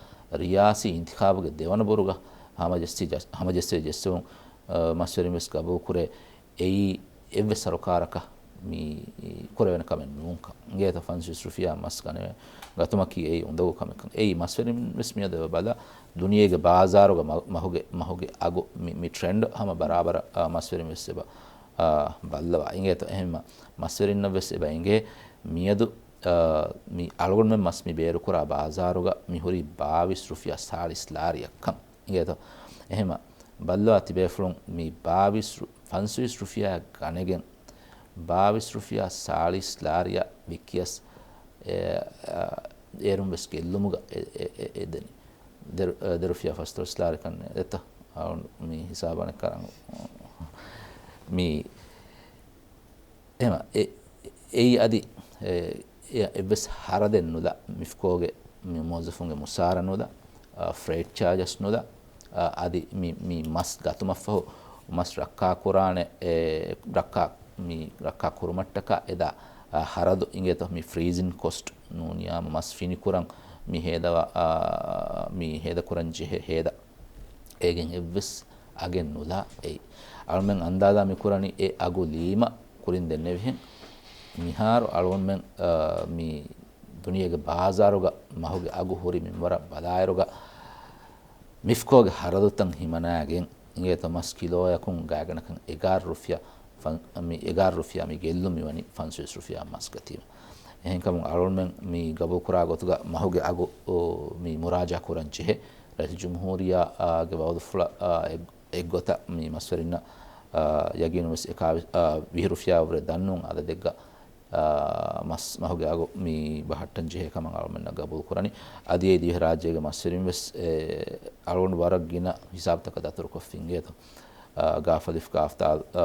ރިޔާސީ އިންތިޚާބުގެ ދެވަނަ ބުރުގަ ހަމަޖެއްސި ޖަ-، ހަމަޖެއްސެވި ޖެއްސެވުން، އާ، މަސްވެރިން ވެސް ގަބޫލުކުރޭ. އެއީ އެއްވެސް ސަރުކާރަކަށް މި ކުރެވޭނެ ކަމެއް ނޫންކަން. އިނގޭތޯ ފަންސަވީސް ރުފިޔާ މަސް ގަނެވެ ގަތުމަކީ އެއީ އުނދަގޫ ކަމެއްކަން. އެއީ މަސްވެރިން ވެސް މިއަދު އެބަ ބަލާ، ދުނިޔޭގެ ބާޒާރުގަ މަ-، މަހުގެ، މަހުގެ އަގު މި، މި ޓްރެންޑް ހަމަ ބަރާބަރަށް، އާ، މަސްވެރިން ވެސް އެބަ، އާ، ބައްލަވާ. އިނގޭތޯ އެހެންމަ މަސްވެރިންނަށް ވެސް އެބަ އެނގޭ މިއަދު މި އަޅުގަނޑުމެން މަސް މި ބޭރުކުރާ ބާޒާރުގަ މި ހުރީ ބާވީސް ރުފިޔާ ސާޅީސް ލާރިއަށްކަން އިނގޭތޯ. އެހެމަ ބައްލަވާ ތިބޭފުޅުން މި ބާވީސް ރު-، ފަންސުވީސް ރުފިޔާ ގަނެގެން ބާވީސް ރުފިޔާ ސާޅީސް ލާރިއަށް ވިއްކިޔަސް އޭރުން ވެސް ގެއްލުމުގަ އެ-، އެ-، އެ-، އެދެނީ. ދެރު-، ދެރުފިޔާ ފަސްދޮޅަސް ލާރިކަން އެތަ؟ އަޅުން މި ހިސާބަނެއް ކަރަން. މި އެހެމަ އެ-، އެއީ އަދި އެ-، އެ-، އެއްވެސް ހަރަދެއް ނުލާ، މިފްކޯގެ މި މުވައްޒަފުންގެ މުސާރަ ނުލާ، އަ، ފްރޭޓް ޗާޖަސް ނުލާ، އަ، އަދި މި، މި މަސް ގަތުމަށްފަހު މަސް ރައްކާކުރާނެ، އެ، ރައްކާ، މި ރައްކާ ކުރުމަށްޓަކާ އެދާ، އަ، ހަރަދު އިނގޭތޯ މި ފްރީޒިން ކޮސްޓް ނޫނިޔާމަ މަސް ފިނިކުރަން މި ހޭދަވާ، އާ، މި ހޭދަކުރަން ޖެހޭ ހޭދަ. އޭގެން އެއްވެސް އަގެއް ނުލާ އެއީ. އަޅުމެން އަންދާޒާ މިކުރަނީ އެ އަގު ލީމަ ކުރިން ދެންނެވިހެން. މިހާރު އަޅުގަނޑުމެން، އާ، މި ދުނިޔޭގެ ބާޒާރުގަ މަހުގެ އަގު ހުރި މިންވަރަށް ބަލާއިރުގަ މިފްކޯގެ ހަރަދުތައް ހިމަނާގެން އިނގޭތޯ މަސް ކިލޯއަކުން ގާތްގަނޑަކަށް އެގާރަ ރުފިޔާ ފަން-، މި އެގާރަ ރުފިޔާ މި ގެއްލުން މިވަނީ ފަންސުވީސް ރުފިޔާ މަސް ގަތީމަ. އެހެންކަމުން އަޅުމެން މި ގަބޫލުކުރާ ގޮތުގަ މަހުގެ އަގު، އޯ، މި މުރާޖާ ކުރަން ޖެހޭ ރައީސުލްޖުމްހޫރިއްޔާ، އާ، ގެ ވައުދުފުޅަށް، އާ، އެއް-، އެއްގޮތަށް މި މަސްވެރިންނަށް، އާ، ޔަގީނުން ވެސް އެކާވި-، އާ، ވިހި ރުފިޔާ ވުރެ ދަންނޫން އަދަދެއްގަ، އާ، މަސް މަހުގެ އަގު މި ބަހައްޓަން ޖެހޭ ކަމަށް އަޅުމެންނަށް ގަބޫލު ކުރަނީ. އަދި އެ ދިވެހިރާއްޖޭގެ މަސްވެރިން ވެސް އެ އަޅުގަނޑު ވަރަށް ގިނަ ހިސާބުތަކަށް ދަތުރުކޮށްފި އިނގޭތޯ. އާ، ގާފަލިފް ގާފްތާލް، އާ،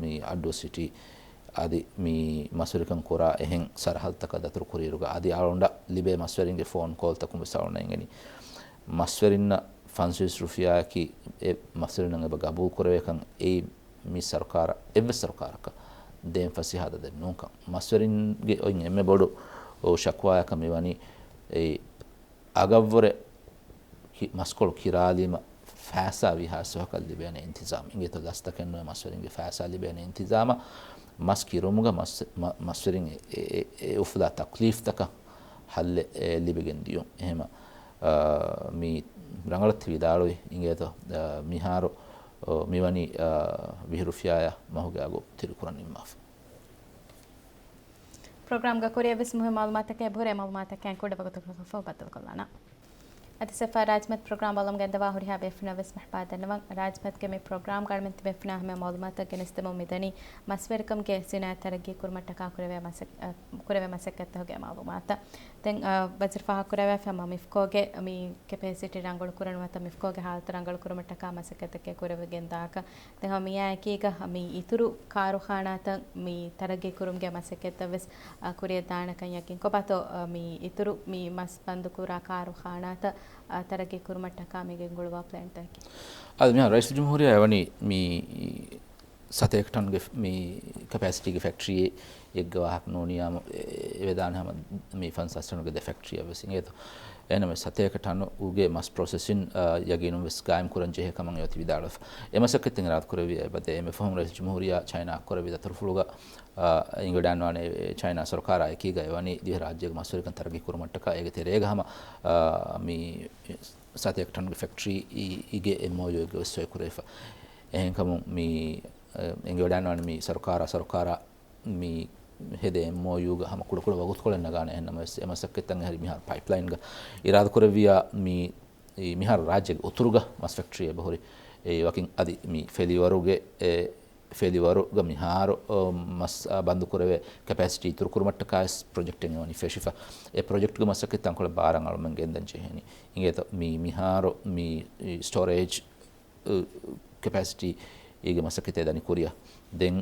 މި އައްޑޫ ސިޓީ އަދި މި މަސްވެރިކަން ކުރާ އެހެން ސަރަހައްދުތަކަށް ދަތުރު ކުރިއިރުގަ އަދި އަޅުގަނޑަށް ލިބޭ މަސްވެރިންގެ ފޯން ކޯލްތަކުން ވެސް އަޅުގަނޑަށް އެނގެނީ މަސްވެރިންނަށް ފަންސުވީސް ރުފިޔާއަކީ އެ މަސްވެރިންނަށް އެބަ ގަބޫލު ކުރެވޭކަން އެއީ މި ސަރުކާރަށް، އެއްވެސް ސަރުކާރަކަށް ދޭން ފަސޭހަ އަދަދެއް ނޫންކަން. މަސްވެރިންގެ އޮތް އެންމެ ބޮޑު ޝަކުވާއަކަށް މިވަނީ އެ އަގަށްވުރެ ކި-، މަސްކޮޅު ކިރާލީމަ ފައިސާ ވީހާވެސް ވަހަކަށް ލިބޭނެ އިންތިޒާމް. އިނގޭތޯ ލަސްތަކެއް ނުވެ މަސްވެރިންގެ ފައިސާ ލިބޭނެ އިންތިޒާމަށް މަސް ކިރުމުގަ މަސް-، މަ-، މަސްވެރިން އެ-، އެ-، އެ-، އެ އުފުލާ ތަކްލީފްތަކަށް ހައްލެއް އެ ލިބިގެން ދިޔުން. އެހެމަ، އާ، މި ރަނގަޅަށް ތި ވިދާޅުވި އިނގޭތޯ، އާ، މިހާރު، އޯ، މިވަނީ، އާ، ވިހި ރުފިޔާއާ މަހުގެ އަގު ތިރި ކުރަން ނިންމާފަ. ޕްރޮގްރާމްގަ ކުރިއަށް ވެސް މުހިންމު މައުލޫމާތުތަކެއް އެބަހުރޭ. މައުލޫމާތުތަކަށް ކުޑަ ވަގުތަކަށް ފަހު ބައްދަލުކޮށްލާނަން. އަދި ސެފާ ރާޖްމަތް ޕްރޮގްރާމް ބަލަމުގެ އެންދަވާ ހުރިހާ ބޭފުޅުންނަށް ވެސް މަރްޙަބާ ދަންނަވަން. ރާޖްމަތްގެ މި ޕްރޮގްރާމް ގަނޑުމެން ތިބޭފުޅުންނާ ހަމަ މައުލޫމާތަށް ގެނެސްދެމުން މިދަނީ މަސްވެރިކަމުގެ ސިނާއަތް ތަރައްގީ ކުރުމަށްޓަކާ ކުރެވޭ މަސައް-، އަ، ކުރެވޭ މަސައްކަތްތަކުގެ މައުލޫމާތު. ދެން، އަ، ވަޒީރު ފާހަގަކުރެވިފަ މިފްކޯގެ މި ކެޕޭސިޓީ ރަނގަޅު ކުރަން ނުވަތަ މިފްކޯގެ ހާލަތު ރަނގަޅު ކުރުމަށްޓަކާ މަސައްކަތްތަކެއް ކުރެވިގެން ދާކަށް. ދެން ހަމަ މިއާއެކީގަ މި އިތުރު ކާރުޚާނާތައް މި ތަރައްގީ ކުރުމުގެ މަސައްކަތްތައް ވެސް، އަ، ކުރިއަށް ދާނެކަން ޔަޤީންކޮށް ބާތޯ، އަ، މި އިތުރު މި މަސް ބަންދުކުރާ ކާރުޚާނާތައް، އަ، ތަރައްގީ ކުރުމަށްޓަކާ މި ގެންގުޅުވާ ޕްލޭންތަކެއް؟ އަދި މިހާރު ރައީސުލްޖުމްހޫރިއްޔާ އެވަނީ މި ސަތޭކަ ޓަންގެ މި ކެޕޭސިޓީގެ ފެކްޓްރީއެއްގެ ވާހަކަ ނޫނިޔާމު އެ-، އެވެދާނެ ހަމަ މި ފަންސާސް ޓަނުގެ ދެ ފެކްޓްރީއަށް ވެސް އިނގޭތޯ. އެހެންނަމަވެސް ސަތޭކަ ޓަނުގެ މަސް ޕްރޮސެސިން، އާ، ޔަގީނުން ވެސް ގާއިމް ކުރަން ޖެހޭ ކަމަށް އެ އޮތީ ވިދާޅުވެފަ. އެ މަސައްކަތްތައް އިރާދަ ކުރެއްވިއްޔާ އެބަދޭ އެންމެ ފަހުން ރައީސުލްޖުމްހޫރިއްޔާ ޗައިނާއަށް ކުރެއްވި ދަތުރުފުޅުގަ، އާ، އިނގިވަޑައިގަންނަވާނެ ޗައިނާ ސަރުކާރާ އެކީގަ އެވަނީ ދިވެހިރާއްޖޭގެ މަސްވެރިކަން ތަރައްގީ ކުރުމަށްޓަކާ އޭގެ ތެރޭގަ ހަމަ، އާ، މި ސަތޭކަ ޓަނުގެ ފެކްޓްރީ އި-، އިގެ އެމްއޯޔޫއެއްގަ ވެސް ސޮއި ކުރެވިފަ. އެހެންކަމުން މި، އެ، އިނގިވަޑައިގަންނަވާނެ މި ސަރުކާރާ ސަރުކާރާ މި ހެދޭ އެމްއޯޔޫގަ ހަމަ ކުޑަކުޑަ ވަގުތުކޮޅެއް ނަގާނެ. އެހެންނަމަވެސް، އެ މަސައްކަތްތައް އެހެރީ މިހާރު ޕައިޕްލައިންގަ އިރާދަކުރެއްވިއްޔާ މި، މިހާރު ރާއްޖޭގެ އުތުރުގަ މަސް ފެކްޓްރީ އެބަހުރި. އެ ވަކިން އަދި މި ފެލިވަރުގެ، އެ، ފެލިވަރުގަ މިހާރު، އަ، މަސް، އަ، ބަންދުކުރެވޭ ކެޕޭސިޓީ އިތުރުކުރުމަށްޓަކާވެސް ޕްރޮޖެކްޓެއް އެވަނީ ފެށިފަ. އެ ޕްރޮޖެކްޓްގެ މަސައްކަތް ތަންކޮޅެއް ބާރަށް އަޅުމެން ގެންދަން ޖެހޭނީ. އިނގޭތޯ މި، މިހާރު މި ސްޓޯރޭޖް ކެޕޭސިޓީގެ މަސައްކަތެއް ދަނީ ކުރިއަށް. ދެން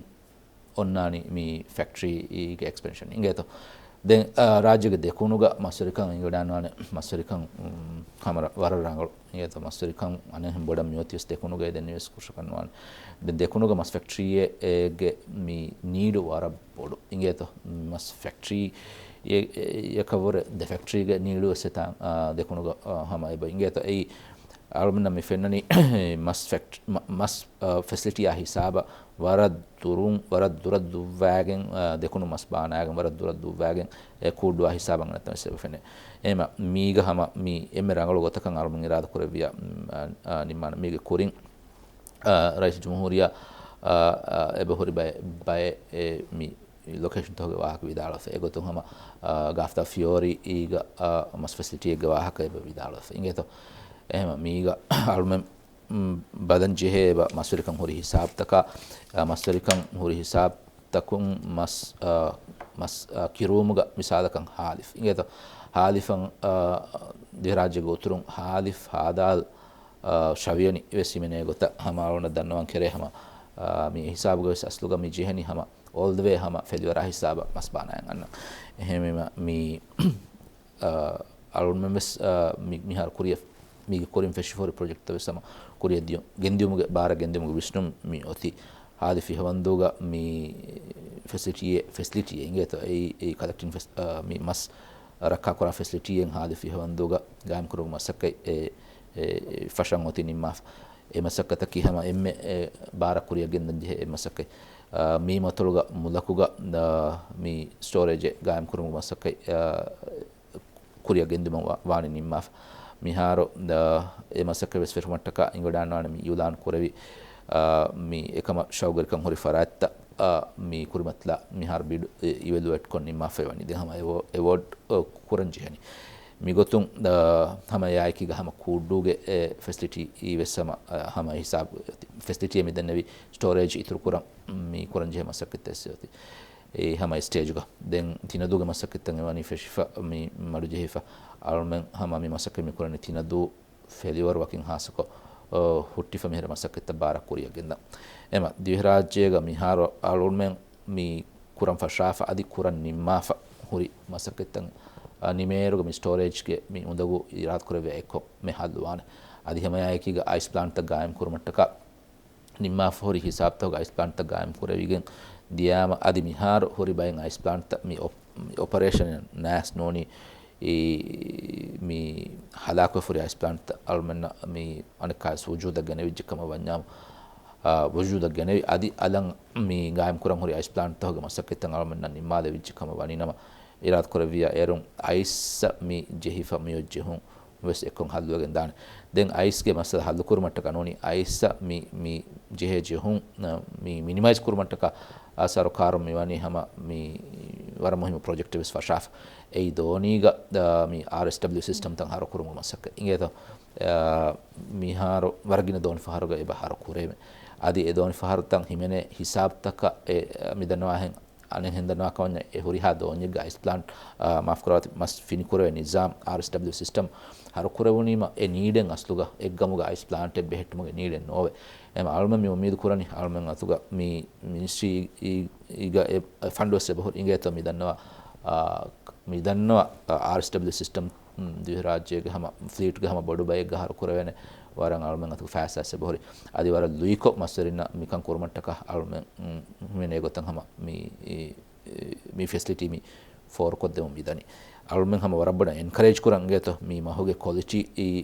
އޮންނާނީ މި ފެކްޓްރީގެ އެކްސްޕެންޝަން. އިނގޭތޯ. ދެން، އާ، ރާއްޖޭގެ ދެކުނުގަ މަސްވެރިކަން އިނގިވަޑައިގަންނަވާނެ. މަސްވެރިކަން، އުން، ހަމަ ރަ-، ވަރަށް ރަނގަޅު. އިނގޭތޯ މަސްވެރިކަން އަނެއްހެން ބޮޑަށް މިއޮތީވެސް ދެކުނުގައި ދެންނެވިޔަސް ކުށަކަށް ނުވާނެ. ދެ-، ދެކުނުގަ މަސް ފެކްޓްރީއެއް، އޭގެ މި ނީޑު ވަރަށް ބޮޑު. އިނގޭތޯ މަސް ފެކްޓްރީ އެ-، އެ-، އެކަށްވުރެ ދެ ފެކްޓްރީގެ ނީޑުވެސް އެތާން، އާ، ދެކުނުގަ، އާ، ހަމަ އެބަ އިނގޭތޯ އެއީ އަޅުމެންނަށް މި ފެންނަނީ މަސް ފެކްޓް-، މަ-، މަސް، އާ، ފެސިލިޓީއާ ހިސާބަށް ވަރަށް ދުރުން، ވަރަށް ދުރަށް ދުއްވާގެން، އާ، ދެކުނު މަސް ބާނާގެން ވަރަށް ދުރަށް ދުއްވާގެން އެ ކޫއްޑުއާ ހިސާބަށް އަނެއްތަން ވެސް އެބަ ފެނޭ. އެހެމަ މީގަ ހަމަ މި އެންމެ ރަނގަޅު ގޮތަކަށް އަޅުމެން އިރާދަ ކުރެއްވިޔާ، އާ، އާ، ނިންމާނެ މީގެ ކުރިން، އާ، ރައީސުލްޖުމްހޫރިއްޔާ، އާ، އާ، އެބަހުރި ބައެއް، ބައެއް އެ މި ލޮކޭޝަންތަކުގެ ވާހަކަ ވިދާޅުވެފަ. އެގޮތުން ހަމަ، އާ، ގާފްތާ ފިޔޯރީ އީގަ، އާ، މަސް ފެސިލިޓީއެއްގެ ވާހަކަ އެބަ ވިދާޅުވެފަ. އިނގޭތޯ؟ އެހެމަ މީގަ އަޅުމެން، މް، ބަލަން ޖެހޭ އެބަ މަސްވެރިކަން ހުރި ހިސާބުތަކާ، އާ، މަސްވެރިކަން ހުރި ހިސާބުތަކުން މަސް، އާ، މަސް، އާ، ކިރުވުމުގަ މިސާލަކަށް ހާލިފް. އިނގޭތޯ؟ ހާލިފަން، އާ، ދިވެހިރާއްޖޭގެ އުތުރުން ހާލިފް ހާދާލް، އާ، ޝަވިޔަނި ވެސް ހިމެނޭ ގޮތަށް ހަމަ އަޅުންނަށް ދަންނަވަން ކެރޭ ހަމަ، އާ، މި ހިސާބުގަ ވެސް އަސްލުގަ މި ޖެހެނީ ހަމަ all the way ހަމަ ފެލިވަރާ ހިސާބަށް މަސް ބާނައިގެން އަންނަ. އެހެންވީމަ މި، އާ، އަޅުންމެން ވެސް، އާ، މި، މިހާރު ކުރިއަށް، މީގެ ކުރިން ފެށިފަ ހުރި ޕްރޮޖެކްޓްތައް ވެސް ހަމަ ކުރިއަށް ދިޔުން، ގެންދިޔުމުގެ ބާރަށް ގެންދިޔުމުގެ ވިސްނުން މި އޮތީ. ހާލި ފިހަވަންދޫގަ މި ފެސިލިޓީއެއް، ފެސިލިޓީއެއް އިނގޭތޯ، އެއީ، އެއީ ކަލެކްޓިން ފެސް-، އާ، މި މަސް ރައްކާކުރާ ފެސިލިޓީއެއް ހާލި ފިހަވަންދޫގަ ގާއިމްކުރުމުގެ މަސައްކަތް އެ، އެ، އެ ފަށަން އޮތީ ނިންމާފަ. އެ މަސައްކަތަކީ ހަމަ އެންމެ، އެ، ބާރަށް ކުރިއަށް ގެންދަން ޖެހޭ އެ މަސައްކަތް. އާ، މީ މަތޮޅުގަ މުލަކުގަ، އާ، މި ސްޓޯރޭޖެއް ގާއިމްކުރުމުގެ މަސައްކަތް، އާ، ކުރިއަށް ގެންދިއުމަށް ވާ-، ވާނީ ނިންމާފަ. މިހާރު، އާ، އެ މަސައްކަތް ވެސް ފެށުމަށްޓަކާ އިނގިވަޑާންވާނެ މި އިއުލާން ކުރެވި، އާ، މި އެކަމަށް ޝައުގުވެރިކަން ހުރި ފަރާތްތައް، އާ، މި ކުރިމަތިލާ މިހާރު ބިޑް އި-، އިވެލުއޭޓްކޮށް ނިންމާފައި ވަނީ. ދެން ހަމަ އެވޯ-، އެވޯޑް، އާ، ކުރަން ޖެހެނީ. މިގޮތުން، އާ، ހަމަ އެއާއެކީގަ ހަމަ ކޫއްޑޫގެ އެ ފެސިލިޓީ ވެސް ހަމަ، އާ، ހަމަ ހިސާބު އޮތީ. ފެސިލިޓީއެއް މި ދެންނެވި ސްޓޯރޭޖް އިތުރުކުރަން މި ކުރަން ޖެހޭ މަސައްކަތްތައް ވެސް އޮތީ. އެ ހަމަ އެ ސްޓޭޖުގަ. ދެން ތިނަދޫގެ މަސައްކަތްތައް އެވަނީ ފެށިފަ މި މަޑުޖެހިފަ. އަޅުމެން ހަމަ މި މަސައްކަތް މި ކުރަނީ ތިނަދޫ ފެލިވަރު ވަކިން ހާއްސަކޮށް، އަ، ހުއްޓިފަ މިހިރަ މަސައްކަތްތައް ބާރަށް ކުރިއަށް ގެންދަން. އެމަ ދިވެހިރާއްޖޭގަ މިހާރު އަޅުމެން މި ކުރަން ފަށާފަ އަދި ކުރަން ނިންމާފަ ހުރި މަސައްކަތްތައް، އަ، ނިމޭއިރުގަ މި ސްޓޯރޭޖްގެ މި އުނދަގޫ އިރާދަކުރެއްވިޔާ އެއްކޮށް މި ހައްލުވާނެ. އަދި ހަމައެއާއެކީގަ އައިސް ޕްލާންޓްތައް ގާއިމް ކުރުމަށްޓަކާ ނިންމާފަ ހުރި ހިސާބުތަކުގަ އައިސް ޕްލާންޓްތައް ގާއިމް ކުރެވިގެން ދިޔާމަ، އަދި މިހާރު ހުރި ބައެއް އައިސް ޕްލާންޓްތައް މި އޮޕް-، މި އޮޕަރޭޝަން ނާސް ނޫނީ، އީ، މި ހަލާކުވެފަ ހުރި އައިސް ޕްލާންޓްތައް އަޅުމެންނަށް މި އަނެއްކާވެސް ވުޖޫދަށް ގެނެވިއްޖެ ކަމަށް ވަންޏާ، އާ، ވުޖޫދަށް ގެނެވި، އަދި އަލަށް މި ގާއިމް ކުރަން ހުރި އައިސް ޕްލާންޓްތަކުގެ މަސައްކަތްތައް އަޅުމެންނަށް ނިންމާލެވިއްޖެ ކަމަށް ވަނީ ނަމަ، އިރާދަކުރެއްވިޔާ އޭރުން އައިސް މި ޖެހިފަ މިއޮތް ޖެހުން ވެސް އެއްކޮށް ހައްލުވެގެން ދާނެ. ދެން އައިސްގެ މައްސަލަ ހައްލުކުރުމަށްޓަކާ ނޫނީ އައިސްއަށް މި، މި ޖެހޭ ޖެހުން، މި މިނިމައިޒް ކުރުމަށްޓަކާ، އާ، ސަރުކާރުން މިވަނީ ހަމަ މި ވަރަށް މުހިއްމު ޕްރޮޖެކްޓެއް ވެސް ފަށާފަ. އެއީ ދޯނީގަ، އާ، މި އާރްއެސްޑަބްލިއު ސިސްޓަމްތައް ހަރުކުރުމުގެ މަސައްކަތް. އިނގޭތޯ، އާ، މިހާރު ވަރަށް ގިނަ ދޯނި ފަހަރުގަ އެބަ ހަރުކުރެވެ. އަދި އެ ދޯނި ފަހަރުތައް ހިމެނޭ ހިސާބުތަކަށް އެ، މި ދަންނަވާހެން އަނެއްހެން ދަންނަވާކަމަންޏާ އެ ހުރިހާ ދޯންޏެއްގަ އައިސް ޕްލާންޓް، އާ، މާފްކުރާތި މަސް ފިނިކުރެވޭ ނިޒާމް އާރްއެސްޑަބްލިއު ސިސްޓަމް ހަރުކުރެވުނީމަ އެ ނީޑެއް އަސްލުގަ އެއްގަމުގަ އައިސް ޕްލާންޓެއް ބެހެއްޓުމުގެ ނީޑެއް ނޯވޭ. އެމަ އަޅުމެން މި އުއްމީދު ކުރަނީ އަޅުމެން އަތުގަ މި މިނިސްޓްރީ އީ، އީގަ އެ ފަންޑް ވެސް އެބަހުރި އިނގޭތޯ މި ދަންނަވާ، އާ، މި ދަންނަވާ، އާ، އާރްއެސްޑަބްލިއު ސިސްޓަމް، މް، ދިވެހިރާއްޖޭގެ ހަމަ ފްލީޓްގެ ހަމަ ބޮޑު ބައެއްގަ ހަރުކުރެވޭނެ ވަރަށް އަޅުމެން އަތުގަ ފައިސާ އެބަހުރި. އަދި ވަރަށް ލުއިކޮށް މަސްވެރިންނަށް މިކަން ކުރުމަށްޓަކާ އަޅުމެން، މް، ހިމެނޭ ގޮތަށް ހަމަ މި، އި، މި ފެސިލިޓީ މި ފޯރުކޮށްދެމުން މިދަނީ. އަޅުމެން ހަމަ ވަރަށް ބޮޑަށް އެންކަރޭޖް ކުރަން އިނގޭތޯ މި މަހުގެ ކޮލިޓީ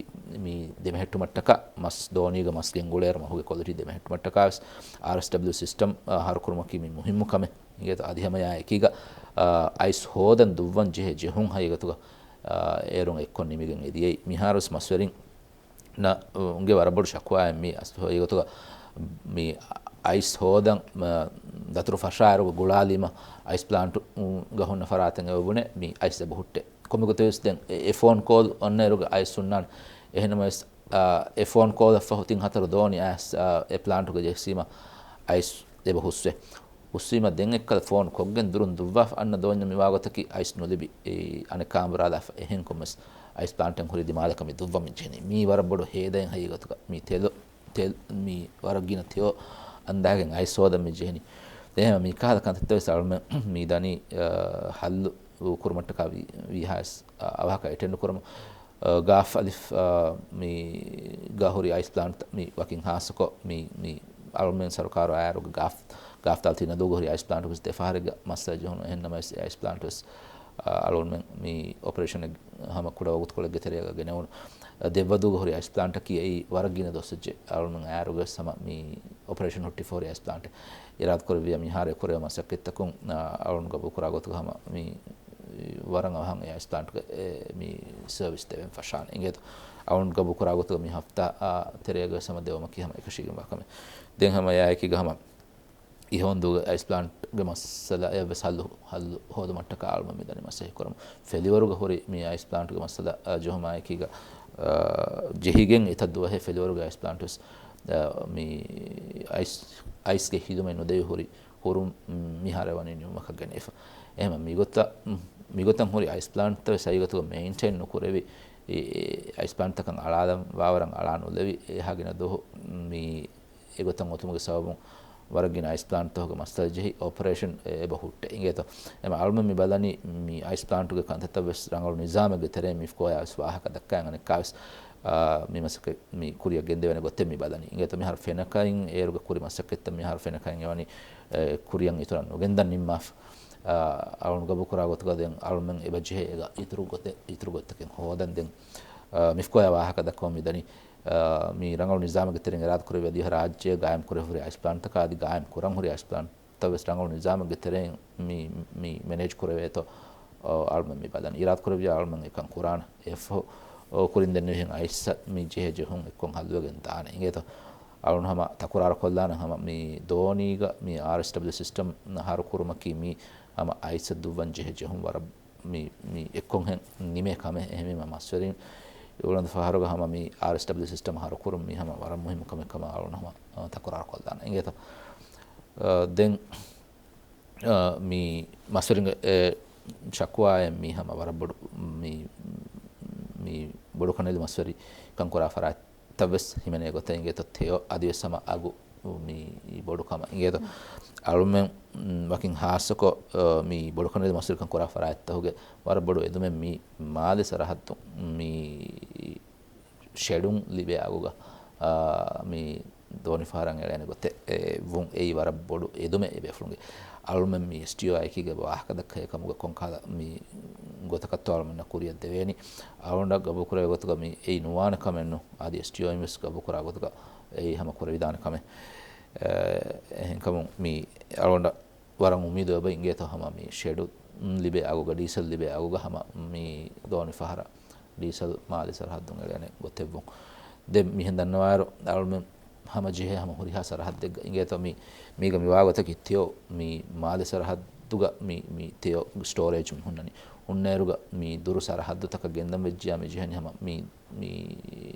މި ދެމެހެއްޓުމަށްޓަކާ، މަސް ދޯނީގަ މަސް ގެންގުޅޭއިރު މަހުގެ ކޮލިޓީ ދެމެހެއްޓުމަށްޓަކާ ވެސް އާރްއެސްޑަބްލިއު ސިސްޓަމް، އާ، ހަރުކުރުމަކީ މި މުހިއްމު ކަމެއް އިނގޭތޯ. އަދި ހަމަ އެއާ އެކީގަ، އާ، އައިސް ހޯދަން ދުއްވަން ޖެހޭ ޖެހުން ހަގީގަތުގަ، އާ، އޭރުން އެއްކޮށް ނިމިގެން އެދިޔައީ. މިހާރުވެސް މަސްވެރިން ނަ، އުނގެ ވަރަށް ބޮޑު ޝަކުވާއެއް މީ އަސްލު ހަގީގަތުގަ މި އައިސް ހޯދަން، މަ، ދަތުރު ފަށާއިރު ގުޅާލީމަ އައިސް ޕްލާންޓު، އު، ގަ ހުންނަ ފަރާތެއް އެބަ ބުނެ މި އައިސް އެބަ ހުއްޓޭ. ކޮންމެ ގޮތެއް ވެސް ދެން އެ، އެ ފޯން ކޯލް އޮންނައިރުގަ އައިސް ހުންނާނެ. އެހެންނަމަވެސް، އާ، އެ ފޯން ކޯލަށްފަހު ތިން ހަތަރު ދޯނި އައިސް، އާ، އެ ޕްލާންޓުގަ ޖެހިސީމަ އައިސް އެބަ ހުސްވޭ. ހުސްވީމަ ދެން އެއްކަލަ ފޯން ކޮށްގެން ދުރުން ދުއްވާފަ އަންނަ ދޯންޏަށް މިވާގޮތަކީ އައިސް ނުލިބި، އެ، އަނެއްކާ އަނބުރާލާފަ. އެހެންކޮށްމެސް އައިސް ޕްލާންޓެއް ހުރި ދިމާލަކަށް މި ދުއްވަމިން ޖެހެނީ. މީ ވަރަށް ބޮޑު ހޭދައެއް ހަގީގަތުގަ. މީ ތެލު، ތެލް، މީ ވަރަށް ގިނަ ތެޔޮ އަންދާގެން އައިސް ހޯދަން މި ޖެހެނީ. އެހެން މި ކަހަލަ ކަންތައްތައް ވެސް އަޅުމެން މީ ދަނީ، އަ، ހައްލު ކުރުމަށްޓަކާ ވީ، ވީހާވެސް، އަ، އަވަހަކަށް އެޓެންޑް ކުރަމުން. އަ، ގާފް އަލިފް، އަ، މި ގަ ހުރި އައިސް ޕްލާންޓް މި ވަކިން ހާއްސަކޮށް މި، މި އަޅުމެން ސަރުކާރު އާއިރުގަ ގާފް، ގާފް ތާލް ތިނަދޫގަ ހުރި އައިސް ޕްލާންޓު ވެސް ދެފަހަރެއްގަ މައްސަލަ ޖެހުނު. އެހެންނަމަވެސް އެ އައިސް ޕްލާންޓު ވެސް، އަ، އަޅުމެން މި އޮޕަރޭޝަނެއް ހަމަ ކުޑަ ވަގުތުކޮޅެއްގެ ތެރޭގަ ގެނެވުނު. އަ، ދެއްވަދޫގަ ހުރި އައިސް ޕްލާންޓަކީ އެއީ ވަރަށް ގިނަ ދޮށެއްޖެ. އަޅުމެން އާއިރުގަ ވެސް ހަމަ މި އޮޕަރޭޝަން ހުއްޓިފަ ހުރި އައިސް ޕްލާންޓެއް. އިރާދަކުރެއްވިޔާ މިހާރު އެ ކުރެވޭ މަސައްކަތްތަކުން، އަ، އަޅުން ގަބޫލުކުރާ ގޮތުގަ ހަމަ މި ވަރަށް އަވަހަށް އެ އައިސް ޕްލާންޓްގެ އެ މި ސަރވިސް ދެވެން ފަށާނެ. އިނގޭތޯ އަޅުން ގަބޫލުކުރާ ގޮތުގަ މި ހަފްތާ، އާ، ތެރޭގަ ވެސް ހަމަ ދެވުމަކީ ހަމަ އެކަށީގެންވާ ކަމެއް. ދެން ހަމަ އެއާއެކީގަ ހަމަ އިހޯންދޫގެ އައިސް ޕްލާންޓްގެ މައްސަލައަށް ވެސް ހައްލު، ހައްލު ހޯދުމަށްޓަކާ އަޅުމެން މިދަނީ މަސައްކަތް ކުރަމުން. ފެލިވަރުގަ ހުރި މި އައިސް ޕްލާންޓްގެ މައްސަލަ، އަ، ޖެހުމާއެކީގަ، އަ، ޖެހިގެން އެތައް ދުވަހެއް ފެލިވަރުގެ އައިސް ޕްލާންޓް ވެސް، އަ، މި އައިސް، އައިސްގެ ހިދުމަތް ނުދެވި ހުރި ހުރުން މިހާރު ވަނީ ނިމުމަކަށް ގެނެވިފަ. އެހެން މިގޮތަށް، މިގޮތަށް ހުރި އައިސް ޕްލާންޓްތައް ވެސް ހަގީގަތުގަ މެއިންޓެއިން ނުކުރެވި، އެ، އެ، އައިސް ޕްލާންޓްތަކަށް އަޅާލަން ވާވަރަށް އަޅާ ނުލެވި، އެހާ ގިނަ ދުވަހު މި އެގޮތަށް އޮތުމުގެ ސަބަބުން ވަރަށް ގިނަ އައިސް ޕްލާންޓްތަކުގެ މައްސަލަ ޖެހި އޮޕަރޭޝަން އެބަ ހުއްޓޭ އިނގޭތޯ. އެމަ އަޅުމެން މި ބަލަނީ މި އައިސް ޕްލާންޓުގެ ކަންތައްތައް ވެސް ރަނގަޅު ނިޒާމެއްގެ ތެރެއިން މިފްކޯއާ ވެސް ވާހަކަ ދައްކާ އަނެއްކާ ވެސް، އާ، މި މަސައްކަތް މި ކުރިއަށް ގެންދެވޭނެ ގޮތެއް މި ބަލަނީ. އިނގޭތޯ މިހާރު ފެނަކައިން އޭރުގެ ކުރި މަސައްކަތްތައް މިހާރު ފެނަކައިން އެވަނީ، އެ، ކުރިއަށް އިތުރަށް ނުގެންދަން ނިންމާފަ. އާ، އަޅުން ގަބޫކުރާ ގޮތުގަ ދެން އަޅުމެން އެބަޖެހޭ އިތުރު ގޮތެއް، އިތުރު ގޮތަކެއް ހޯދަން ދެން، އާ، މިފްކޯއާ ވާހަކަ ދައްކަމުން މިދަނީ. އާ، މި ރަނގަޅު ނިޒާމެއްގެ ތެރެއިން އިރާދަކުރެއްވިއްޔާ ރާއްޖޭގަ ގާއިމް ކުރެވިފަ ހުރި އައިސް ޕްލާންޓްތަކާ އަދި ގާއިމް ކުރަން ހުރި އައިސް ޕްލާންޓްތައް ވެސް ރަނގަޅު ނިޒާމެއްގެ ތެރެއިން މި، މި މެނޭޖް ކުރެވޭތޯ، އާ، އަޅުމެން މި ބަލަނީ. އިރާދަކުރެއްވިއްޔާ އަޅުމެން އެކަން ކުރާނެ. އެއަށްފަހު، އާ، ކުރިން ދެންނެވިހެން އައިސް މި ޖެހޭ ޖެހުން އެއްކޮށް ހައްލުވެގެން ދާނެ. އިނގޭތޯ އަޅުން ހަމަ ތަކުރާރު ކޮށްލާނެ ހަމަ މި ދޯނީގަ މި އާރްއެސްޑަބްލިއު ސިސްޓަމް އަހަރު ކުރުމަކީ މި ހަމަ އައިސް ދުއްވަން ޖެހޭ ޖެހުން ވަރަށް މި، މި އެއްކޮށްހެން ނިމޭ ކަމެއް. އެހެންވީމަ މަސްވެރިން އުޅަނދު ފަހަރުގަ ހަމަ މި އާރްއެސްޑަބްލިއު ސިސްޓަމް އަހަރު ކުރުން މީ ހަމަ ވަރަށް މުހިއްމު ކަމެއް ކަމަށް އަޅުން ހަމަ، އަ، ތަކުރާރު ކޮށްލާނެ. އިނގޭތޯ، އަ، ދެން، އަ، މި މަސްވެރިންގެ، އެ، ޝަކުވާއެއް މީ ހަމަ ވަރަށް ބޮޑު މި، މި ބޮޑު ކަންނެލި މަސްވެރި ކަން ކުރާ ފަރާތް ތައް ވެސް ހިމެނޭ ގޮތަށް އިނގޭތޯ ތެޔޮ އަދިވެސް ހަމަ އަގު މި ބޮޑު ކަމަށް އިނގޭތޯ. އަޅުމެން ވަކިން ހާއްސަކޮށް، އަ، މި ބޮޑުކަންނެލި މަސްވެރިކަން ކުރާ ފަރާތްތަކުގެ ވަރަށް ބޮޑު އެދުމެއް މި މާލެ ސަރަހައްދު މި ޝެޑުން ލިބޭ އަގުގަ، އަ، މި ދޯނިފަހަރަށް އެޅޭނެ ގޮތެއް، އެ، ވުން އެއީ ވަރަށް ބޮޑު އެދުމެއް އެބޭފުޅުންގެ. އަޅުމެން މި އެސްޓީއޯއާ އެކީގަ ވާހަކަ ދައްކައި ކަމުގަ ކޮންކަހަލަ މި ގޮތަކަށްތޯ އަޅުމެންނަށް ކުރިއަށް ދެވޭނީ. އަޅުންނަށް ގަބޫކުރެވޭ ގޮތުގަ މި އެއީ ނުވާނެ ކަމެއް ނޫން. އަދި އެސްޓީއޯއިން ވެސް ގަބޫކުރާ ގޮތުގަ އެއީ ހަމަ ކުރެވިދާނެ ކަމެއް. އެ، އެހެންކަމުން މި އަޅުންނަށް ވަރަށް އުއްމީދު އެބަ އިނގޭތޯ ހަމަ މި ޝެޑުން ލިބޭ އަގުގަ، ޑީސަލް ލިބޭ އަގުގަ ހަމަ މި ދޯނިފަހަރަށް ޑީސަލް މާލެ ސަރަހައްދުން އެޅޭނެ ގޮތެއްވުން. ދެން މިހެން ދަންނަވާއިރު އަޅުމެން ހަމަ ޖެހޭ ހަމަ ހުރިހާ ސަރަހައްދެއްގަ އިނގޭތޯ މި، މީގަ މިވާ ގޮތަކީ ތެޔޮ މި މާލެ ސަރަހައްދުގަ މި، މި ތެޔޮ ސްޓޯރޭޖު މި ހުންނަނީ. ހުންނައިރުގަ މި ދުރު ސަރަހައްދުތަކަށް ގެންދަން ވެއްޖިޔާ މި ޖެހެނީ ހަމަ މި، މި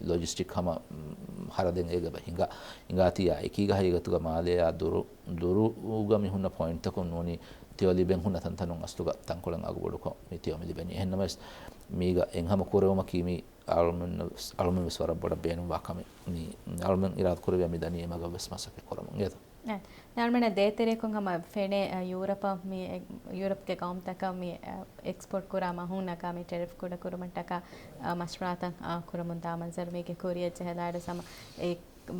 ލޮޖިސްޓިކް ހަމަ، މް، ހަރަދެން އޭގަ އެބަ ހިނގާ، ހިނގާތީއާ އެކީގަ ހަގީގަތުގަ މާލެއާ ދުރު، ދުރުގަ މި ހުންނަ ޕޮއިންޓްތަކުން ނޫނީ ތެޔޮ ލިބެން ހުންނަ ތަންތަނުން އަސްލުގަ ތަންކޮޅެއް އަގުބޮޑުކޮށް މި ތެޔޮ މި ލިބެނީ. އެހެންނަމަވެސް މީގަ އެއް ހަމަ ކުރެވުމަކީ މި އަޅުމެން، އަޅުމެން ވެސް ވަރަށް ބޮޑަށް ބޭނުންވާ ކަމެއް. މި އަޅުމެން އިރާދަ ކުރެވިޔާ މި ދަނީ އެ މަގަށް ވެސް މަސައްކަތް ކުރަމުން. އިނގޭތޯ؟ އެ، އަޅުމެންނަށް ދޭތެރެއަކުން ހަމަ ފެނޭ، އަ، ޔޫރަޕަށް މި އެ، ޔޫރަޕްގެ ގައުމުތަކަށް މި، އަ، އެކްސްޕޯޓް ކުރާ މަހުންނަކާ މި ޓެރިފް ކުޑަކުރުމަށްޓަކާ، އަ، މަޝްވަރާތައް، އަ، ކުރަމުން ދާ މަންޒަރު މީގެ ކުރިއަށް ޖެހިލާއިރު ހަމަ އެ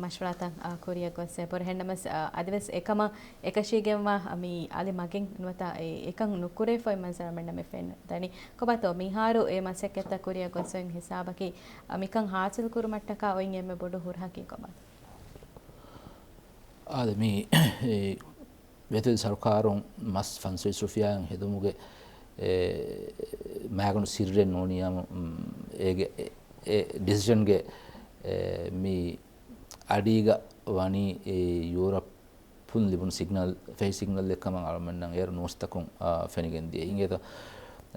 މަޝްވަރާތައް، އަ، ކުރިއަށް ގޮސް އެބަހުރި. އެހެންނަމަވެސް، އަ، އަދިވެސް އެކަމަށް އެކަށީގެންވާ މި އަލި މަގެއް ނުވަތަ އެ، އެކަން ނުކުރެވިފައި މަންޒަރު އަޅުމެންނަށް މި ފެންނަނީ. ކޮބާތޯ މިހާރު އެ މަސައްކަތްތައް ކުރިއަށް ގޮސް އޮތް ހިސާބަކީ، އަ، މިކަން ހާސިލް ކުރުމަށްޓަކާ އޮތް އެންމެ ބޮޑު ހުރަހަކީ ކޮބާތޯ؟ އާދެ، މި، އެ، ވެތިވެދި ސަރުކާރުން މަސް ފަންސަވީސް ރުފިޔާއިން ހެދުމުގެ، އެ، މާގަނޑު ސިއްރެއް ނޫނިއްޔާމު، މް، އޭގެ، އެ، އެ ޑިސިޝަންގެ، އެ، މި އަޑީގަ ވަނީ، އެ، ޔޫރަޕުން ލިބުނު ސިގްނަލް، ފެހި ސިގްނަލެއް ކަމަށް އަޅުމެންނަށް އޭރު ނޫސްތަކުން، އާ، ފެނިގެން ދިޔަ. އިނގޭތޯ،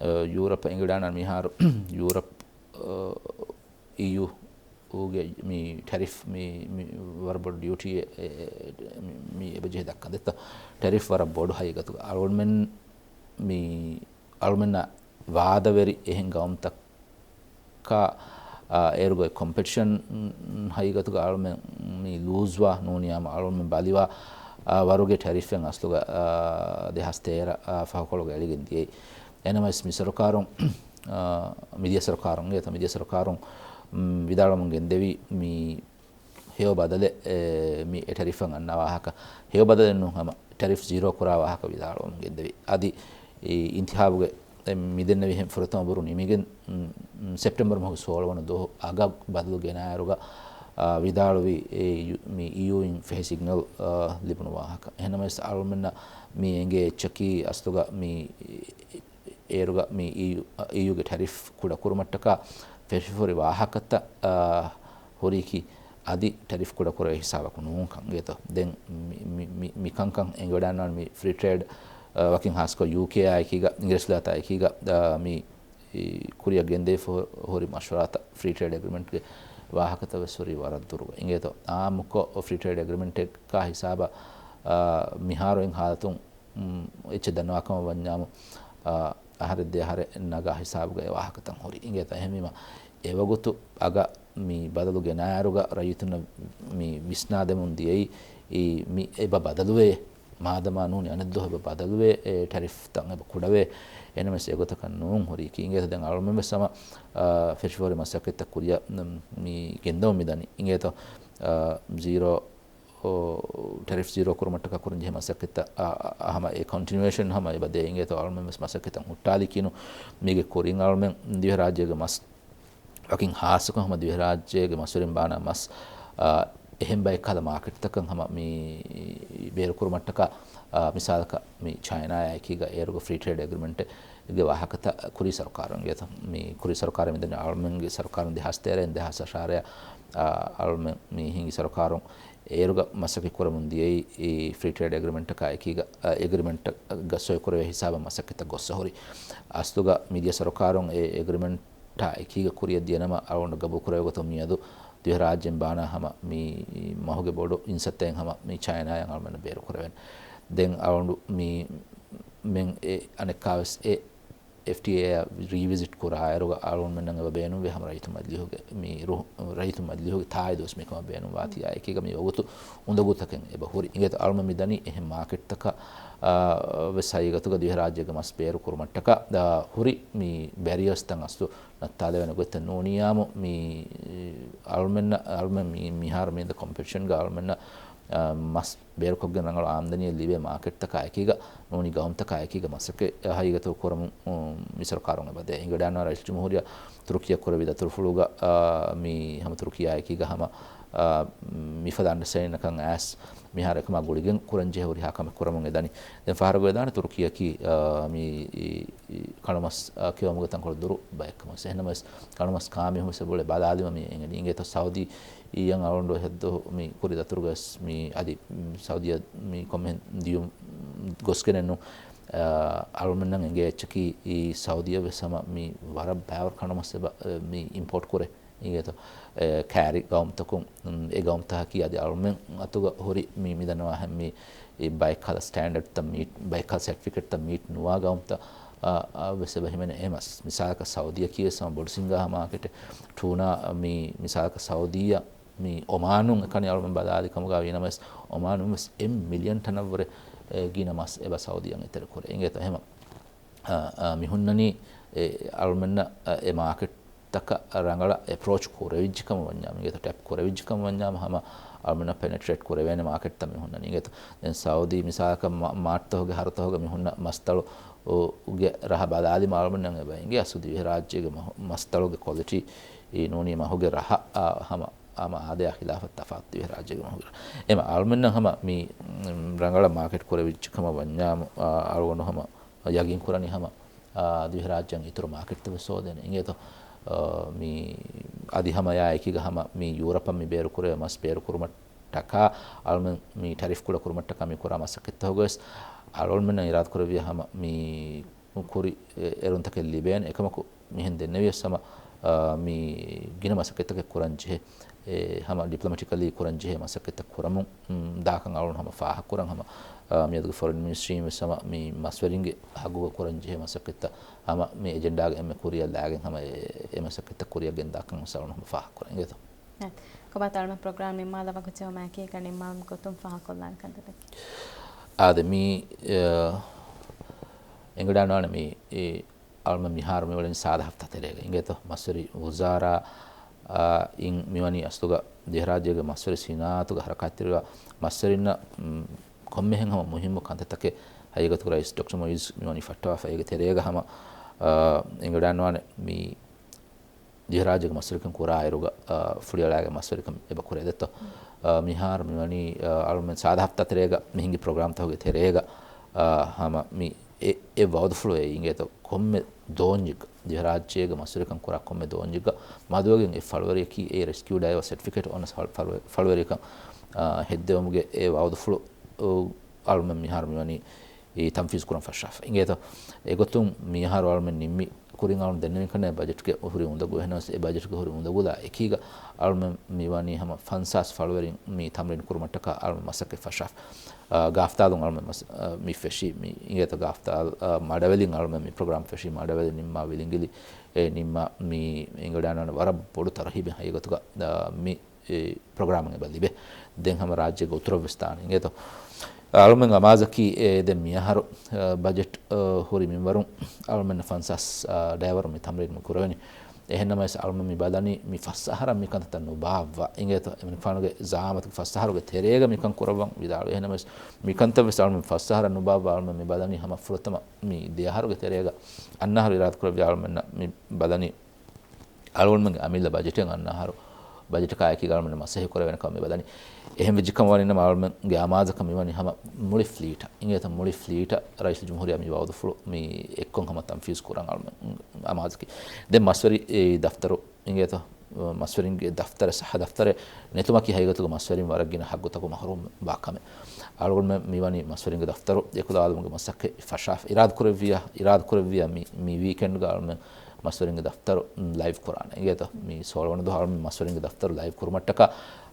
އަ، ޔޫރަޕަށް އެނގިވަޑާނަން މިހާރު ޔޫރަޕް، އަ، އީޔޫގެ މި ޓެރިފް މި، މި ވަރަށް ބޮޑު ޑިއުޓީއެއް، އެ، އެ، މި، މި އެބަޖެހޭ ދައްކަން ދެއްތޯ. ޓެރިފް ވަރަށް ބޮޑު ހަގީގަތުގަ. އަޅުމެން މި، އަޅުމެންނަށް ވާދަވެރި އެހެން ގައުމުތަކާ، އާ، އޭރުގައި ކޮމްޕެޓިޝަން ހަގީގަތުގަ އަޅުމެން މި ލޫޒްވާ ނޫނިއްޔާމު އަޅުމެން ބަލިވާ، އާ، ވަރުގެ ޓެރިފެއް އަސްލުގަ، އާ، ދެހާސް ތޭރަ، އާ، ފަހުކޮޅުގަ އެޅިގެން ދިޔައީ. އެހެންނަމަވެސް މި ސަރުކާރުން، އާ، މިދިޔަ ސަރުކާރުން، އެތަ މިދިޔަ ސަރުކާރުން، މް، ވިދާޅުވަމުން ގެންދެވީ މި ހެޔޮ ބަދަލެއް، އެ، މި އެ ޓެރިފަށް އަންނަ ވާހަކަ. ހެޔޮ ބަދަލެއް ނޫން ހަމަ ޓެރިފް ޒީރޯ ކުރާ ވާހަކަ ވިދާޅުވަމުން ގެންދެވީ. އަދި އިންތިހާބުގެ، އެ، މިދެންނެވިހެން ފުރަތަމަ ބުރު ނިމިގެން، މް، މް، ސެޕްޓެމްބަރު މަހުގެ ސޯޅަ ވަނަ ދުވަހު އަގަށް ބަދަލު ގެނައިރުގަ، އާ، ވިދާޅުވީ އެ، ޔު-، މި އީޔޫއިން ފެހި ސިގްނަލް، އާ، ލިބުނު ވާހަކަ. އެހެންނަމަވެސް އަޅުމެންނަށް މި އެނގޭ އެއްޗަކީ އަސްލުގަ މި އޭރުގަ މި އީޔޫ، އީޔޫގެ ޓެރިފް ކުޑަކުރުމަށްޓަކާ ފެށިފަހުރި ވާހަކަތައް، އާ، ހުރީކީ، އަދި ޓެރިފް ކުޑަކުރޭ ހިސާބަކު ނޫންކަން އިނގޭތޯ. ދެން މި، މި، މި، މި ކަންކަން އެނގިވަޑައިގަންނަވާނެ މި ފްރީ ޓްރޭޑް، އަ، ވަކިން ހާއްސަކޮށް ޔޫކޭއާ އެކީގަ، އިނގިރޭސި ވިލާތާ އެކީގަ، އަ، މި، އި، ކުރިއަށް ގެންދެވިފަ ހުރި މަޝްވަރާތައް ފްރީ ޓްރޭޑް އެގްރިމެންޓްގެ ވާހަކަތައް ވެސް ހުރީ ވަރަށް ދުރުގަ. އިނގޭތޯ، އާއްމުކޮށް ފްރީ ޓްރޭޑް އެގްރިމެންޓެއްގަ ހިސާބަށް، އަ، މިހާރު އިން ހާލަތުން، އުން، އެއްޗެއް ދަންނަވާކަމަށް ވަންޏާމު، އަ، އަހަރެއް ދެ އަހަރެއް ނަގާ ހިސާބުގަ އެ ވާހަކަތައް ހުރި. އިނގޭތަ؟ އެހެންވީމަ، އެވަގުތު އަގަ މި ބަދަލު ގެނައިރުގަ ރައްޔިތުންނަށް މި ވިސްނާދެމުން ދިޔައީ، މި އެބަ ބަދަލުވޭ، މާދަމާ ނޫނީ އަނެއް ދުވަހު އެބަ ބަދަލުވޭ، އެ ޓެރިފްތައް އެބަ ކުޑަވޭ. އެހެނަމެސް އެގޮތަކަށް ނޫން ހުރީ. އިނގޭތަ؟ ދެން އަޅުމެން ވެސް ހަމަ، އާ، ފެށިފަހުރި މަސައްކަތްތައް ކުރިއަށް މި ގެންދަވަމުން މިދަނީ. އިނގޭތޯ؟ އާ، ޒީރޯ އޯ، ޓެރިފް ޒީރޯ ކުރުމަށްޓަކާ ކުރަންޖެހޭ މަސައްކަތްތައް، އާ، އާ، ހަމަ އެ ކޮންޓިނިއުއޭޝަން ހަމަ އެބަ ދޭ. އިނގޭތޯ؟ އަޅުމެން ވެސް މަސައްކަތްތައް ހުއްޓާލީ ކިނު. މީގެ ކުރިން އަޅުމެން ދިވެހިރާއްޖޭގެ މަސް، ވަކިން ހާއްސަކޮށް ހަމަ ދިވެހިރާއްޖޭގެ މަސްވެރިން ބާނާ މަސް، އާ، އެހެން ބައެއް ކަހަލަ މާކެޓްތަކަށް ހަމަ މި ބޭރުކުރުމަށްޓަކާ، އާ، މިސާލަކަށް މި ޗައިނާއާ އެކީގަ އޭރުގެ ފްރީ ޓްރޭޑް އެގްރިމެންޓެއްގެ ވާހަކަތައް ކުރީ ސަރުކާރުން އިނގޭތޯ. މި ކުރީ ސަރުކާރު މިދަނީ އަޅުމެންގެ ސަރުކާރުން ދެހާސް ތޭރައިން ދެހާސް އަށާރައަށް، އާ، އަޅުމެން މި ހިނގި ސަރުކާރުން އޭރުގަ މަސައްކަތް ކުރަމުން ދިޔައީ އީ ފްރީ ޓްރޭޑް އެގްރިމެންޓަކާ އެކީގަ، އެގްރިމެންޓަށް ގަސް ސޮއިކުރެވޭ ހިސާބަށް މަސައްކަތްތައް ގޮއްސަ ހުރި. އަސްލުގަ މިދިޔަ ސަރުކާރުން އެ އެގްރިމެންޓާ އެކީގަ ކުރިއަށް ދިޔަ ނަމަ، އަޅުގަނޑު ގަބޫލު ކުރެވޭ ގޮތުން މިއަދު ދިވެހިރާއްޖޭން ބާނާ ހަމަ މި މަހުގެ ބޮޑު އިންސައްތައެއް ހަމަ މި ޗައިނާއަށް އަޅުމެންނަށް ބޭރު ކުރެވޭނެ. ދެން އަޅުގަނޑު މި މެން އެ އަނެއްކާވެސް އެ އެފްޓީއޭއަށް ރީވިޒިޓް ކުރާއިރުގަ އަޅުގަނޑުމެންނަށް އެބަ ބޭނުންވޭ ހަމަ ރައްޔިތު މަޖިލީހުގެ މި ރުހު-، ރައްޔިތު މަޖިލީހުގެ ތާއީދުވެސް މިކަމަށް ބޭނުންވާތީ އާ އެކީގަ މި ވަގުތު އުނދަގޫތަކެއް އެބަ ހުރި. އިނގޭތޯ އަޅުމެން މިދަނީ އެހެން މާކެޓްތަކަށް، އާ، ވެސް ހަގީގަތުގަ ދިވެހިރާއްޖޭގެ މަސް ބޭރު ކުރުމަށްޓަކާ، އާ، ހުރި މި ބެރިއަސްތައް އަސްލު ނައްތާލެވޭނެ ގޮތްތައް ނޫނިއްޔާމު މި އަޅުމެންނަށް، އަޅުމެން މި މިހާރު މިއިން ކޮމްޕެޓިޝަންގަ އަޅުމެންނަށް، އާ، މަސް ބޭރުކޮށްގެން ރަނގަޅު އާމްދަނީއެއް ލިބޭ މާކެޓްތަކާ އެކީގަ ނޫނީ ގައުމުތަކާ އެކީގަ މަސައްކަތް ހަގީގަތު ކުރަމުން، އު، މި ސަރުކާރުން އެބަދޭ. އެނގިވަޑައިގަންނަވާ ރައީސް ޖުމްހޫރިއްޔާ ތުރުކީއަށް ކުރެއްވި ދަތުރުފުޅުގަ، އާ، މި ހަމަ ތުރުކީއާ އެކީގަ ހަމަ، އާ، މިފަދަ އަންޑަސްޓޭންޑިންއަކަށް އައިސް މިހާރު އެކަމާ ގުޅިގެން ކުރަންޖެހޭ ހުރިހާ ކަމެއް ކުރަމުން އެދަނީ. ދެން ފަހަރަކު ވެދާނެ ތުރުކީއަކީ، އާ، މި، އި، އި، ކަނޑުމަސް، އާ، ކެއުމުގެ ތަންކޮޅު ދުރު ބައެއްކަމަށް. އެހެންނަމަވެސް ކަނޑުމަސް ކާމިހުން ސެބުޅެ ބަލާލީމަ މި އެނގެނީ. އިނގޭތޯ ސައުދީ އިއްޔަން އަޅުގަނޑު ހެއްދު މި ކުރި ދަތުރުގަވެސް މި އަދި، މް، ސައުދީއަށް މި ކޮންމެހެން ދިޔުން ގޮސްގެނެއްނު، އަ، އަޅުމެންނަށް އެނގޭ އެއްޗަކީ އީ ސައުދީއަށް ވެސް ހަމަ މި ވަރަށް ބައިވަރު ކަނޑުމަސް އެބަ، އެ، މި އިމްޕޯޓް ކުރޭ. އިނގޭތޯ، އެ، ކާރި ގައުމުތަކުން، މް، އެ ގައުމުތަކަކީ އަދި އަޅުމެން އަތުގަ ހުރި މި މިދަންނަވާހެން މި އެ ބައެއްކަހަލަ ސްޓޭންޑަޑްތައް މީޓް، ބައެއްކަހަލަ ސެޓްފިކެޓްތައް މީޓް ނުވާ ގައުމުތައް، އަ، އަ، ވެސް އެބަ ހިމެނޭ އެ މަސް. މިސާލަކަށް ސައުދީއަކީ ވެސް ހަމަ ބޮޑު ސިންގާ މާކެޓެއް. ޓޫނާ މި މިސާލަކަށް ސައުދީއަށް މި އޮމާނުން އެކަނި އަޅުމެން ބަލާލި ކަމުގަ ވީނަމަވެސް، އޮމާނުން ވެސް އެއް މިލިއަން ޓަނަށްވުރެ، އެ، ގިނަ މަސް އެބަ ސައުދީއަށް އެތެރެ ކުރޭ. އިނގޭތޯ އެހެމަ، އަ، އަ، މި ހުންނަނީ، އެ، އަޅުމެންނަށް، އަ، އެ މާކެޓްތަކަށް ރަނގަޅަށް އެޕްރޯޗް ކުރެވިއްޖެ ކަމަށް ވަންޏާ، އިނގޭތޯ ޓެޕް ކުރެވިއްޖެ ކަމަށް ވަންޏާ ހަމަ އަޅުމެންނަށް ޕެނެޓްރޭޓް ކުރެވޭނެ މާކެޓްތައް މި ހުންނަނީ. އިނގޭތޯ ދެން ސައުދީ މިސާލަކަށް މާ-، މާޓްތަހުގެ ހަރުތަހުގެ މި ހުންނަ މަސްތަޅު ގެ ރަހަ ބަލާލީމަ އަޅުމެންނަށް އެބަ އެނގޭ އަސްލު ދިވެހިރާއްޖޭގެ މަހު-، މަސްތަޅުގެ ކޮލިޓީ އީ ނޫނީ މަހުގެ ރަހަ، އާ، ހަމަ، ހަމަ އާދަޔާ ހިލާފަށް ތަފާތު ދިވެހިރާއްޖޭގެ މަހުގެ ރަހަ. އެމަ އަޅުމެންނަށް ހަމަ މި، މް، ރަނގަޅަށް މާކެޓް ކުރެވިއްޖެ ކަމަށް ވަންޏާ، އާ، އަޅުގަނޑު ހަމަ ޔަގީން ކުރަނީ ހަމަ، އާ، ދިވެހިރާއްޖޭން އިތުރު މާކެޓްތައް ވެސް ހޯދޭނެ. އިނގޭތޯ، އާ، މި އަދި ހަމަ އެއާ އެކީގަ ހަމަ މި ޔޫރަޕަށް މި ބޭރު ކުރެވޭ މަސް ބޭރު ކުރުމަށް ޓަކާ އަޅުމެން މި ޓެރިފް ކުޑަ ކުރުމަށްޓަކާ މި ކުރާ މަސައްކަތްތަކުގަ ވެސް އަޅުމެންނަށް އިރާދަ ކުރެއްވިޔާ ހަމަ މި ކުރި އެ-، އެރުންތަކެއް ލިބޭނެ. އެކަމަކު މިހެން ދެންނެވިޔަސް ހަމަ، އާ، މި ގިނަ މަސައްކަތްތަކެއް ކުރަން ޖެހޭ. އެ، ހަމަ ޑިޕްލޮމެޓިކަލީ ކުރަން ޖެހޭ މަސައްކަތްތައް ކުރަމުން، މް، ދާކަން އަޅުން ހަމަ ފާހަގަކުރަން ހަމަ، އާ، މިއަދުގެ ފޮރިން މިނިސްޓްރީން ވެސް ހަމަ މި މަސްވެރިންގެ ހައްގުގަ ކުރަން ޖެހޭ މަސައްކަތްތައް ހަމަ މި އެޖެންޑާގެ އެންމެ ކުރިއަށް ލާގެން ހަމަ އެ، އެ މަސައްކަތްތައް ކުރިއަށް ގެންދާކަން ވެސް އަޅުން ހަމަ ފާހަގަކުރަން. އިނގޭތޯ؟ ކޮބާތޯ އަޅުމެން ޕްރޮގްރާމް ނިންމާލަން ވަގުތު ޖެހުމާއެކީ އެކަން ނިންމާލުމުގެ ގޮތުން ފާހަގަކޮށްލާނެ ކަންތައްތަކެއް. އާދެ، މި، އެ، އެނގިވަޑައިގަންނަވާނެ މި، އެ، އަޅުމެން މިހާރު މިއުޅެނީ ސާދަ ހަފްތާ ތެރޭގަ އިނގޭތޯ؟ މަސްވެރި ވުޒާރާ، އާ، އިން މިވަނީ އަސްލުގަ ދިވެހިރާއްޖޭގެ މަސްވެރި ސިނާއަތުގަ ހަރަކާތްތެރިވާ މަސްވެރިންނަށް، މް، ކޮންމެހެން ހަމަ މުހިއްމު ކަންތައްތަކެއް ހަގީގަތުގަ ރައީސް ޑޮކްޓަރ މުއިއްޒު މިވަނީ ފައްޓަވާފަ. އޭގެ ތެރޭގަ ހަމަ، އާ، އެނގިވަޑައިގަންނަވާނެ މި ދިވެހިރާއްޖޭގެ މަސްވެރިކަން ކުރާއިރުގަ، އާ، ފުޅިއަޅާގެ މަސްވެރިކަން އެބަ ކުރޭ ދެއްތޯ؟ އާ، މިހާރު މިވަނީ، އާ، އަޅުމެން ސާދަ ހަފްތާ ތެރޭގަ މިހިނގި ޕްރޮގްރާމްތަކުގެ ތެރޭގަ، އާ، ހަމަ މި އެ، އެ ވައުދުފުޅު އެއީ އިނގޭތޯ ކޮންމެ ދޯންޏެއްގަ، ދިވެހިރާއްޖޭގަ މަސްވެރިކަން ކުރާ ކޮންމެ ދޯންޏެއްގަ މަދުވެގެން އެ ފަޅުވަރިއަކީ އެ ރެސްކިއު ޑައިވަރ ސެޓްފިކެޓް އޮންނަ ފަޅު-، ފަޅުވެ-، ފަޅުވެރިކަން، އާ، ހެއްދެވުމުގެ އެ ވައުދުފުޅު، އު، އަޅުމެން މިހާރު މިވަނީ ތަންފީޒު ކުރަން ފަށާފަ. އިނގޭތޯ އެގޮތުން މިހާރު އަޅުމެން ނިންމި ކުރިން އަޅުން ދެންނެވިން ކަންނޭ ބަޖެޓްގެ ހުރި އުނދަގޫ. އެހެނަސް އެ ބަޖެޓްގެ ހުރި އުނދަގުލާ އެކީގަ އަޅުމެން މިވަނީ ހަމަ ފަންސާސް ފަޅުވެރިން މި ތަމްރީން ކުރުމަށްޓަކާ އަޅުމެން މަސައްކަތް ފަށާފަ. އާ، ގާފްތާލުން އަޅުމެން މަސް-، އާ، މި ފެށީ، މި އިނގޭތޯ ގާފްތާލް، އާ، މަޑަވެލިން އަޅުމެން މި ޕްރޮގްރާމް ފެށީ މަޑަވެލި ނިންމާ ވިލިނގިލި، އެ ނިންމާ މި އެނގިވަޑައިގަންނަވާނެ ވަރަށް ބޮޑު ތަރުހީބެއް ހަގީގަތުގަ، އާ، މި އެ ޕްރޮގްރާމަށް އެބަ ލިބޭ. ދެން ހަމަ ރާއްޖޭގެ އުތުރަށްވެސް ދާނެ. އިނގޭތޯ އަޅުމެން އަމާޒަކީ އެ ދެން މިއަހަރު، އަ، ބަޖެޓް، އަ، ހުރި މިންވަރުން އަޅުމެންނަށް ފަންސާސް، އަ، ޑައިވަރު މި ތަމްރީން މި ކުރެވެނީ. އެހެންނަމަވެސް އަޅުމެން މި ބަލަނީ މި ފަސް އަހަރަށް މިކަންތައް ނުބާއްވާ. އިނގޭތޯ އެމަނިކުފާނުގެ ޒައާމަތުގެ ފަސް އަހަރުގެ ތެރޭގަ މިކަން ކުރައްވަން ވިދާޅުވި. އެހެންނަމަވެސް މިކަންތައްވެސް އަޅުމެން ފަސް އަހަރަށް ނުބާއްވާ އަޅުމެން މި ބަލަނީ ހަމަ ފުރަތަމަ މި ދެ އަހަރުގެ ތެރޭގަ އަންނަ އަހަރު އިރާދަކުރެއްވި އަޅުމެންނަށް މި ބަލަނީ އަޅުގަނޑުމެންގެ އަމިއްލަ ބަޖެޓެއް އަންނަ އަހަރު ބަޖެޓަކާއެކީގަ އަޅުގަނޑު މަސައްކަތް ކުރެވޭނެ ކަމަށް މި ބަލަނީ. އެހެން ވެއްޖެ ކަމަށް ވަނީ ނަމަ އަޅުގަނޑުމެންގެ އަމާޒަކަށް މިވަނީ ހަމަ މުޅި ފްލީޓަށް. އިނގޭތަ މުޅި ފްލީޓަށް ރައީސުލްޖުމްހޫރިއްޔާ މި ވައުދުފުޅު މި އެއްކޮށް ހަމަ ތަންފީޒު ކުރަން އަޅުގަނޑުމެން އަމާޒަކީ. ދެން މަސްވެރި އެ ދަފްތަރު އިނގޭތަ މަސްވެރިންގެ ދަފްތަރެއް، ސައްހަ ދަފްތަރެއް ނެތުމަކީ ހަގީގަތުގަ މަސްވެރިން ވަރަށް ގިނަ ހައްގުތަކުން މަހްރޫމް ވާ ކަމެއް. އަޅުގަނޑުމެން މިވަނީ މަސްވެރިންގެ ދަފްތަރު އެކުލަވާލުމުގެ މަސައްކަތް ފަށާފަ. އިރާދަކުރެއްވިޔާ، އިރާދަކުރެއްވިޔާ މި، މި ވީކެންޑްގަ އަޅުގަނޑުމެން މަސްވެރިންގެ ދަފްތަރު ލައިވް ކުރާނެ. އިނގޭތަ މި ސޯޅަ ވަނަ ދުވަހު އަޅުގަނޑު މަސްވެރިންގެ ދަފްތަރު ލައިވް ކުރުމަށްޓަކާ،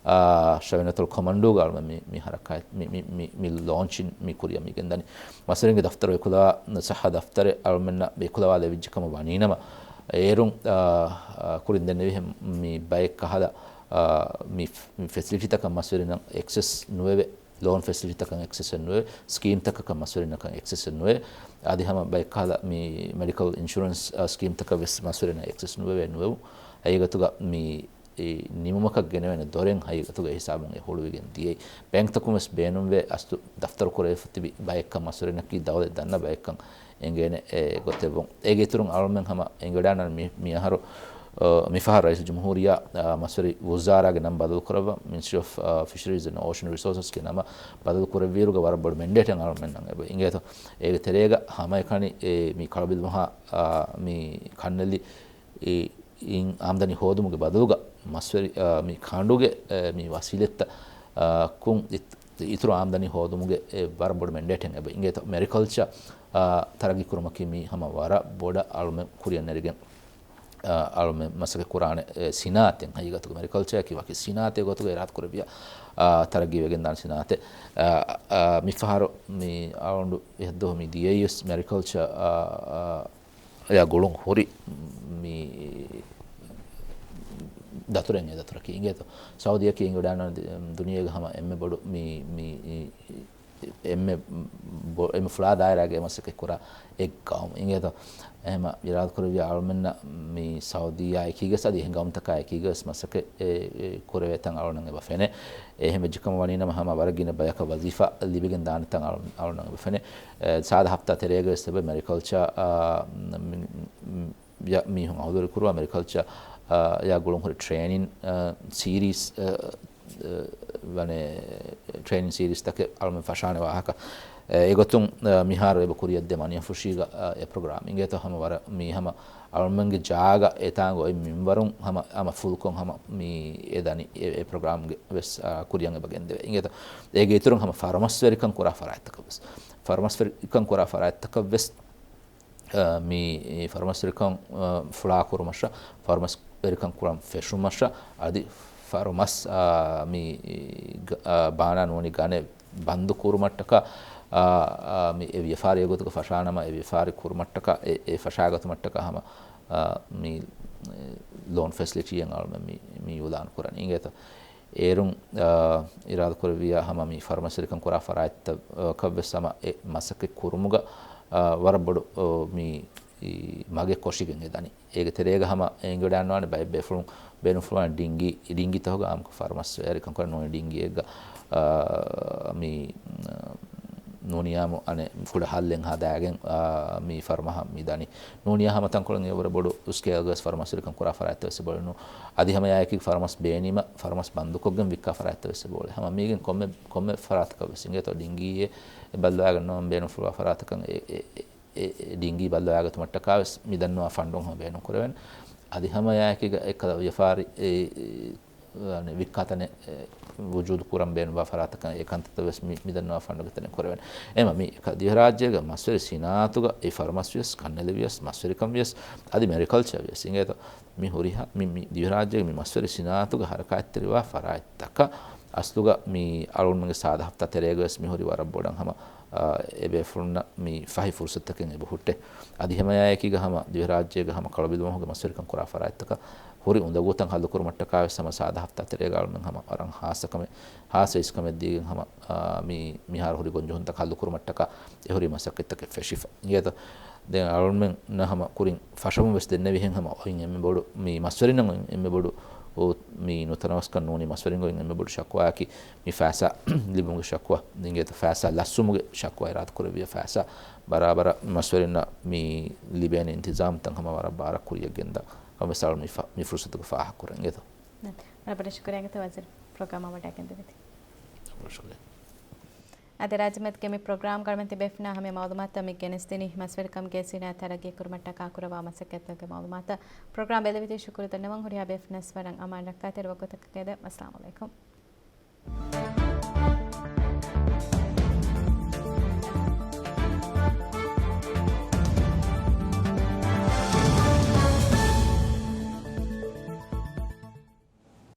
އާ، ޝަވިނަތުލް ކޮމަންޑޫގަ އަޅުގަނޑު މި، މި ހަރަކާތް، މި، މި، މި، މި ލޯންޗިން މި ކުރިއަށް މި ގެންދަނީ. މަސްވެރިންގެ ދަފްތަރު އެކުލަވާ ސައްހަ ދަފްތަރެއް އަޅުގަނޑުމެންނަށް އެކުލަވާލެވިއްޖެ ކަމަށް ވަނީނަމަ، އޭރުން، އާ، އާ، ކުރިން ދެންނެވިހެން މި ބައެއް ކަހަލަ، އާ، މި، މި ފެސިލިޓީތަކަށް މަސްވެރިންނަށް އެކްސެސް ނުވެވޭ. ލޯން ފެސިލިޓީތަކަށް އެކްސެސް ނުވެ، ސްކީމްތަކަކަށް މަސްވެރިންނަކަށް އެކްސެސް ނުވެ. އަދި ހަމަ ބައެއް ކަހަލަ މި މެޑިކަލް އިންޝުރެންސް، އާ، ސްކީމްތަކަށް ވެސް މަސްވެރިންނަށް އެކްސެސް ނުވެވޭ ނުވެވު. ހަގީގަތުގަ މި އެ ނިމުމަކަށް ގެނެވޭނެ ދޮރެއް ހަގީގަތުގަ އެ ހިސާބުން އެ ހުޅުވިގެން ދިޔައީ. ބޭންކްތަކުން ވެސް ބޭނުންވޭ އަސްލު ދަފްތަރު ކުރެވިފަ ތިބި ބައެއްކަން މަސްވެރިންނަކީ ދައުލަތް ދަންނަ ބައެއްކަން އެނގޭނެ އެ ގޮތެއްވުން. އޭގެ އިތުރުން އަޅުމެން ހަމަ އެނގިވަޑައިގަންނަވާނެ މި، މި އަހަރު، އަ، މިފަހަރު ރައީސުލްޖުމްހޫރިއްޔާ، އަ، މަސްވެރި ވުޒާރާގެ ނަން ބަދަލު ކުރައްވާ، މިނިސްޓްރީ އޮފް، އަ، ފިޝަރީޒް އެންޑް އޯޝަން ރިސޯސަސްގެ ނަމަ ބަދަލު ކުރެއްވިއިރުގަ ވަރަށް ބޮޑު މެންޑޭޓެއް އަޅުމެންނަށް އެބަ އިނގޭތޯ. އޭގެ ތެރޭގަ ހަމައެކަނި އެ މި ކަޅުބިލުމަހާ، އަ، މި ކަންނެލި އިން އާމްދަނީ ހޯދުމުގެ ބަދަލުގަ މަސްވެރި، އާ، މި ކަނޑުގެ، އެ، މި ވަސީލަތްތައް، އާ، ކުން އިތު-، އިތުރު އާމްދަނީ ހޯދުމުގެ އެ ވަރަށް ބޮޑު މެންޑޭޓެއް އެބަ އިނގޭތޯ. މެރިކަލްޗަރ، އާ، ތަރައްގީ ކުރުމަކީ މީ ހަމަ ވަރަށް ބޮޑަށް އަޅުމެން ކުރިއަށް ނެރިގެން، އާ، އަޅުމެން މަސައްކަތް ކުރާނެ، އެ، ސިނާއަތެއް ހަގީގަތުގަ މެރިކަލްޗަރއަކީ ވަކި ސިނާއަތެއް ގޮތުގަ އިރާދަ ކުރެއްވިޔާ، އާ، ތަރައްގީ ވެގެންދާނެ ސިނާއަތެއް. އާ، އާ، މިފަހަރު މި އަޅުގަނޑު އެއްދުވަހު މި ދިޔައީވެސް މެރިކަލްޗަރ، އާ، އާ، އެއާ ގުޅުން ހުރި މި ދަތުރެއް އެ ދަތުރަކީ އިނގޭތޯ. ސައުދީއަކީ އިނގިވަޑައިގަންނަވާނެ ދުނިޔޭގެ ހަމަ އެންމެ ބޮޑު މި، މި، އެންމެ ބޮ-، އެންމެ ފުޅާ ދާއިރާގެ މަސައްކަތް ކުރާ އެއް ގައުމު އިނގޭތޯ. އެހެމަ އިރާދަކުރެއްވިޔާ އަޅުމެންނަށް މި ސައުދީއާ އެކީގަސް އަދި އެހެން ގައުމުތަކާ އެކީގަސް މަސައްކަތް އެ، އެ ކުރެވޭތަން އަޅުނަން އެބަ ފެނޭ. އެހެން ވެއްޖެކަމަށް ވަނީނަމަ ހަމަ ވަރަށް ގިނަ ބަޔަކަށް ވަޒީފާ ލިބިގެން ދާނެތަން އަޅު-، އަޅުނަން އެބަ ފެނޭ. އެ، ސާދަ ހަފްތާ ތެރޭގަވެސް އެބަ މެރިކަލްޗާ، އާ، މި-، މި-، އާ، މީހުން ހައުދަރު ކުރުވާ މެރިކަލްޗާ، އާ، އާ، ގުޅުން ހުރި ޓްރޭނިން، އާ، ސީރީސް، އާ، އާ، ވަނެ ޓްރޭނިން ސީރީސްތަކެއް އަޅުމެން ފަށާނެ ވާހަކަ. އެ، އެގޮތުން، އާ، މިހާރު އެބަ ކުރިއަށްދޭ މަނިޔަފުށީގަ، އާ، އެ ޕްރޮގްރާމް އިނގޭތޯ ހަމަ ވަރަށް މީ ހަމަ އަޅުމެންގެ ޖާގަ އެތާނގަ އޮތް މިންވަރުން ހަމަ، ހަމަ ފުލްކޮށް ހަމަ މި އެ ދަނީ އެ، އެ ޕްރޮގްރާމްގެ ވެސް، އާ، ކުރިއަށް އެބަ ގެންދެވޭ. އިނގޭތޯ އޭގެ އިތުރުން ހަމަ ފަރުމަސްވެރިކަން ކުރާ ފަރާތްތަކަށް ވެސް، ފަރުމަސްވެރިކަން ކުރާ ފަރާތްތަކަށް ވެސް، އާ، މި ފަރުމަސްވެރިކަން، އާ، ފުޅާ ކުރުމަށް، ފަރުމަސްވެރިކަން ކުރަން ފެށުމަށް، އަދި ފަރުމަސް، އާ، މި ގ-، އާ، ބާނާ ނޫނީ ގަނެ ބަންދު ކުރުމަށްޓަކާ، އާ، އާ، މި އެ ވިޔަފާރި އެގޮތުގަ ފަށާނަމަ، އެ ވިޔަފާރި ކުރުމަށްޓަކާ، އެ، އެ ފަށާގަތުމަށްޓަކާ ހަމަ، އާ، މި، އެ، ލޯން ފެސިލިޓީއެއް އަޅުމެން މި، މި އިޢުލާން ކުރަނީ. އިނގޭތޯ އޭރުން، އާ، އިރާދަ ކުރެއްވިޔާ ހަމަ މި ފަރުމަސްވެރިކަން ކުރާ ފަރާތްތަކަށް ވެސް ހަމަ އެ މަސައްކަތް ކުރުމުގަ، އާ، ވަރަށް ބޮޑު، އޯ، މި މަގެއް ކޮށިގެން އެ ދަނީ. އޭގެ ތެރޭގަ ހަމަ އެނގިވަޑައިގަންނަވާނެ ބައެއް ބޭފުޅުން ބޭނުންފުޅުވާނެ ޑިންގީ، ޑިންގީތަކުގަ އާއްމުކޮށް ފަރުމަސްވެރިކަން ކުރަން ނޫނީ ޑިންގީއެއްގަ، އާ، މި، އާ، ނޫނީ އާއްމު އަނެއް ކުޑަ ހައްލެއް ހަދާގެން، އާ، މި ފަރުމަހަށް މި ދަނީ. ނޫނީ ހަމަ ތަންކޮޅެއް އެވަރަށް ބޮޑު ސްކޭލްގަ ވެސް ފަރުމަސްވެރިކަން ކުރާ ފަރާތްތައް ވެސް އެބައޮތް ނޫން. އަދި ހަމަ އެއާއެކީ ފަރުމަސް ބޭނީމަ، ފަރުމަސް ބަންދުކޮށްގެން ވިއްކާ ފަރާތްތައް ވެސް އެބައޮތް. ހަމަ މީގެން ކޮންމެ، ކޮންމެ ފަރާތަކަށް ވެސް އިނގޭތޯ ޑިންގީއެއް ބައްލަވާގަންނަވަން ބޭނުންފުޅުވާ ފަރާތަކަށް އެ، އެ، އެ، ޑިންގީ ބައްލަވާގަތުމަށްޓަކާ ވެސް މި ދަންނަވާ ފަންޑުން ހަމަ ބޭނުން ކުރެވެން. އަދި ހަމަ އެއާއެކީގަ އެކަލަ ވިޔަފާރި ވިއްކާތަނެއް ވުޖޫދު ކުރަން ބޭނުންވާ ފަރާތަކަށް އެ ކަންތައްތައް ވެސް މި ދަންނަވާ ފަންޑުގެ ތެރެއިން ކުރެވެން. އެމަ މި ދިވެހިރާއްޖޭގެ މަސްވެރި ސިނާއަތުގަ އެ ފަރުމަސް ވިޔަސް، ކަންނެލި ވިޔަސް، މަސްވެރިކަން ވިޔަސް، އަދި މެރިކަލްޗަރ ވިޔަސް އިނގޭތޯ. މި ހުރިހާ މި، މި ދިވެހިރާއްޖޭގެ މި މަސްވެރި ސިނާއަތުގަ ހަރަކާތްތެރިވާ ފަރާތްތަކަށް އަސްލުގަ މި އަޅުގަނޑުމެންގެ ސާދަ ހަފްތާ ތެރޭގަ ވެސް މި ހުރި ވަރަށް ބޮޑަށް ހަމަ، އާ، އެބޭފުޅުންނަށް މި ފަހި ފުރުސަތުތަކެއް އެބަހުއްޓޭ. އަދި ހަމައެއާއެކީގަ ހަމަ ދިވެހިރާއްޖޭގެ ހަމަ ކަޅުބިލުމަހުގެ މަސްވެރިކަން ކުރާ ފަރާތްތަކަށް ހުރި އުނދަގޫތައް ހައްލުކުރުމަށްޓަކާ ވެސް ހަމަ ސާދަ ހަފްތާ ތެރޭގަ އަޅުމެން ހަމަ ވަރަށް ހާއްސަކަމެއް، ހާއްސަ އިސްކަމެއް ދީގެން ހަމަ، އާ، މި، މިހާރު ހުރި ގޮންޖެހުންތައް ހައްލުކުރުމަށްޓަކާ އެހުރި މަސައްކަތްތަކެއް ފެށިފަ. އިނގޭތޯ؟ ދެން އަޅުމެންނަށް ހަމަ ކުރިން ފަށަމުން ވެސް ދެންނެވިހެން ހަމަ އޮތް އެންމެ ބޮޑު މި މަސްވެރިންނަށް އޮތް އެންމެ ބޮޑު މި ނުތަނަވަސްކަން ނޫނީ މަސްވެރިންގެ އޮތް އެންމެ ބޮޑު ޝަކުވާއަކީ މި ފައިސާ ލިބުމުގެ ޝަކުވާ. އިނގޭތޯ؟ ފައިސާ ލަސްވުމުގެ ޝަކުވާ އިރާދަކުރެއްވިޔާ ފައިސާ ބަރާބަރަށް މަސްވެރިންނަށް މި ލިބޭނެ އިންތިޒާމްތައް ހަމަ ވަރަށް ބާރަށް ކުރިއަށް ގެންދާ ކަމަށް ވެސް އަޅު މި ފަ-، މި ފުރުސަތުގަ ފާހަގަކުރަން. އިނގޭތޯ؟ ނަ، ވަރަށް ބޮޑަށް ޝުކުރިއްޔާ އަނގަތެރި ވަޒީރު ޕްރޮގްރާމަށް ވަޑައިގެންދެވިތި. އަދި ރާއްޖެމެދުގެ މި ޕްރޮގްރާމްގަ އަޅުމެން ތިބޭފުޅުންނާ ހަމަޔަށް މައުލޫމާތުތައް މި ގެނެސްދިނީ މަސްވެރިކަމުގެ ސިނާއަތް ތަރައްގީ ކުރުމަށްޓަކާ ކުރައްވާ މަސައްކަތްތަކުގެ މައުލޫމާތު. ޕްރޮގްރާމް ބެލެވިތީ ޝުކުރު ދަންނަވަން. ހުރިހާ ބޭފުޅުންނަށް ވަރަށް އަމާން ރައްކާތެރި ވަގުތަކަށް އެދެން. އައްސަލާމު ޢަލައިކުމް.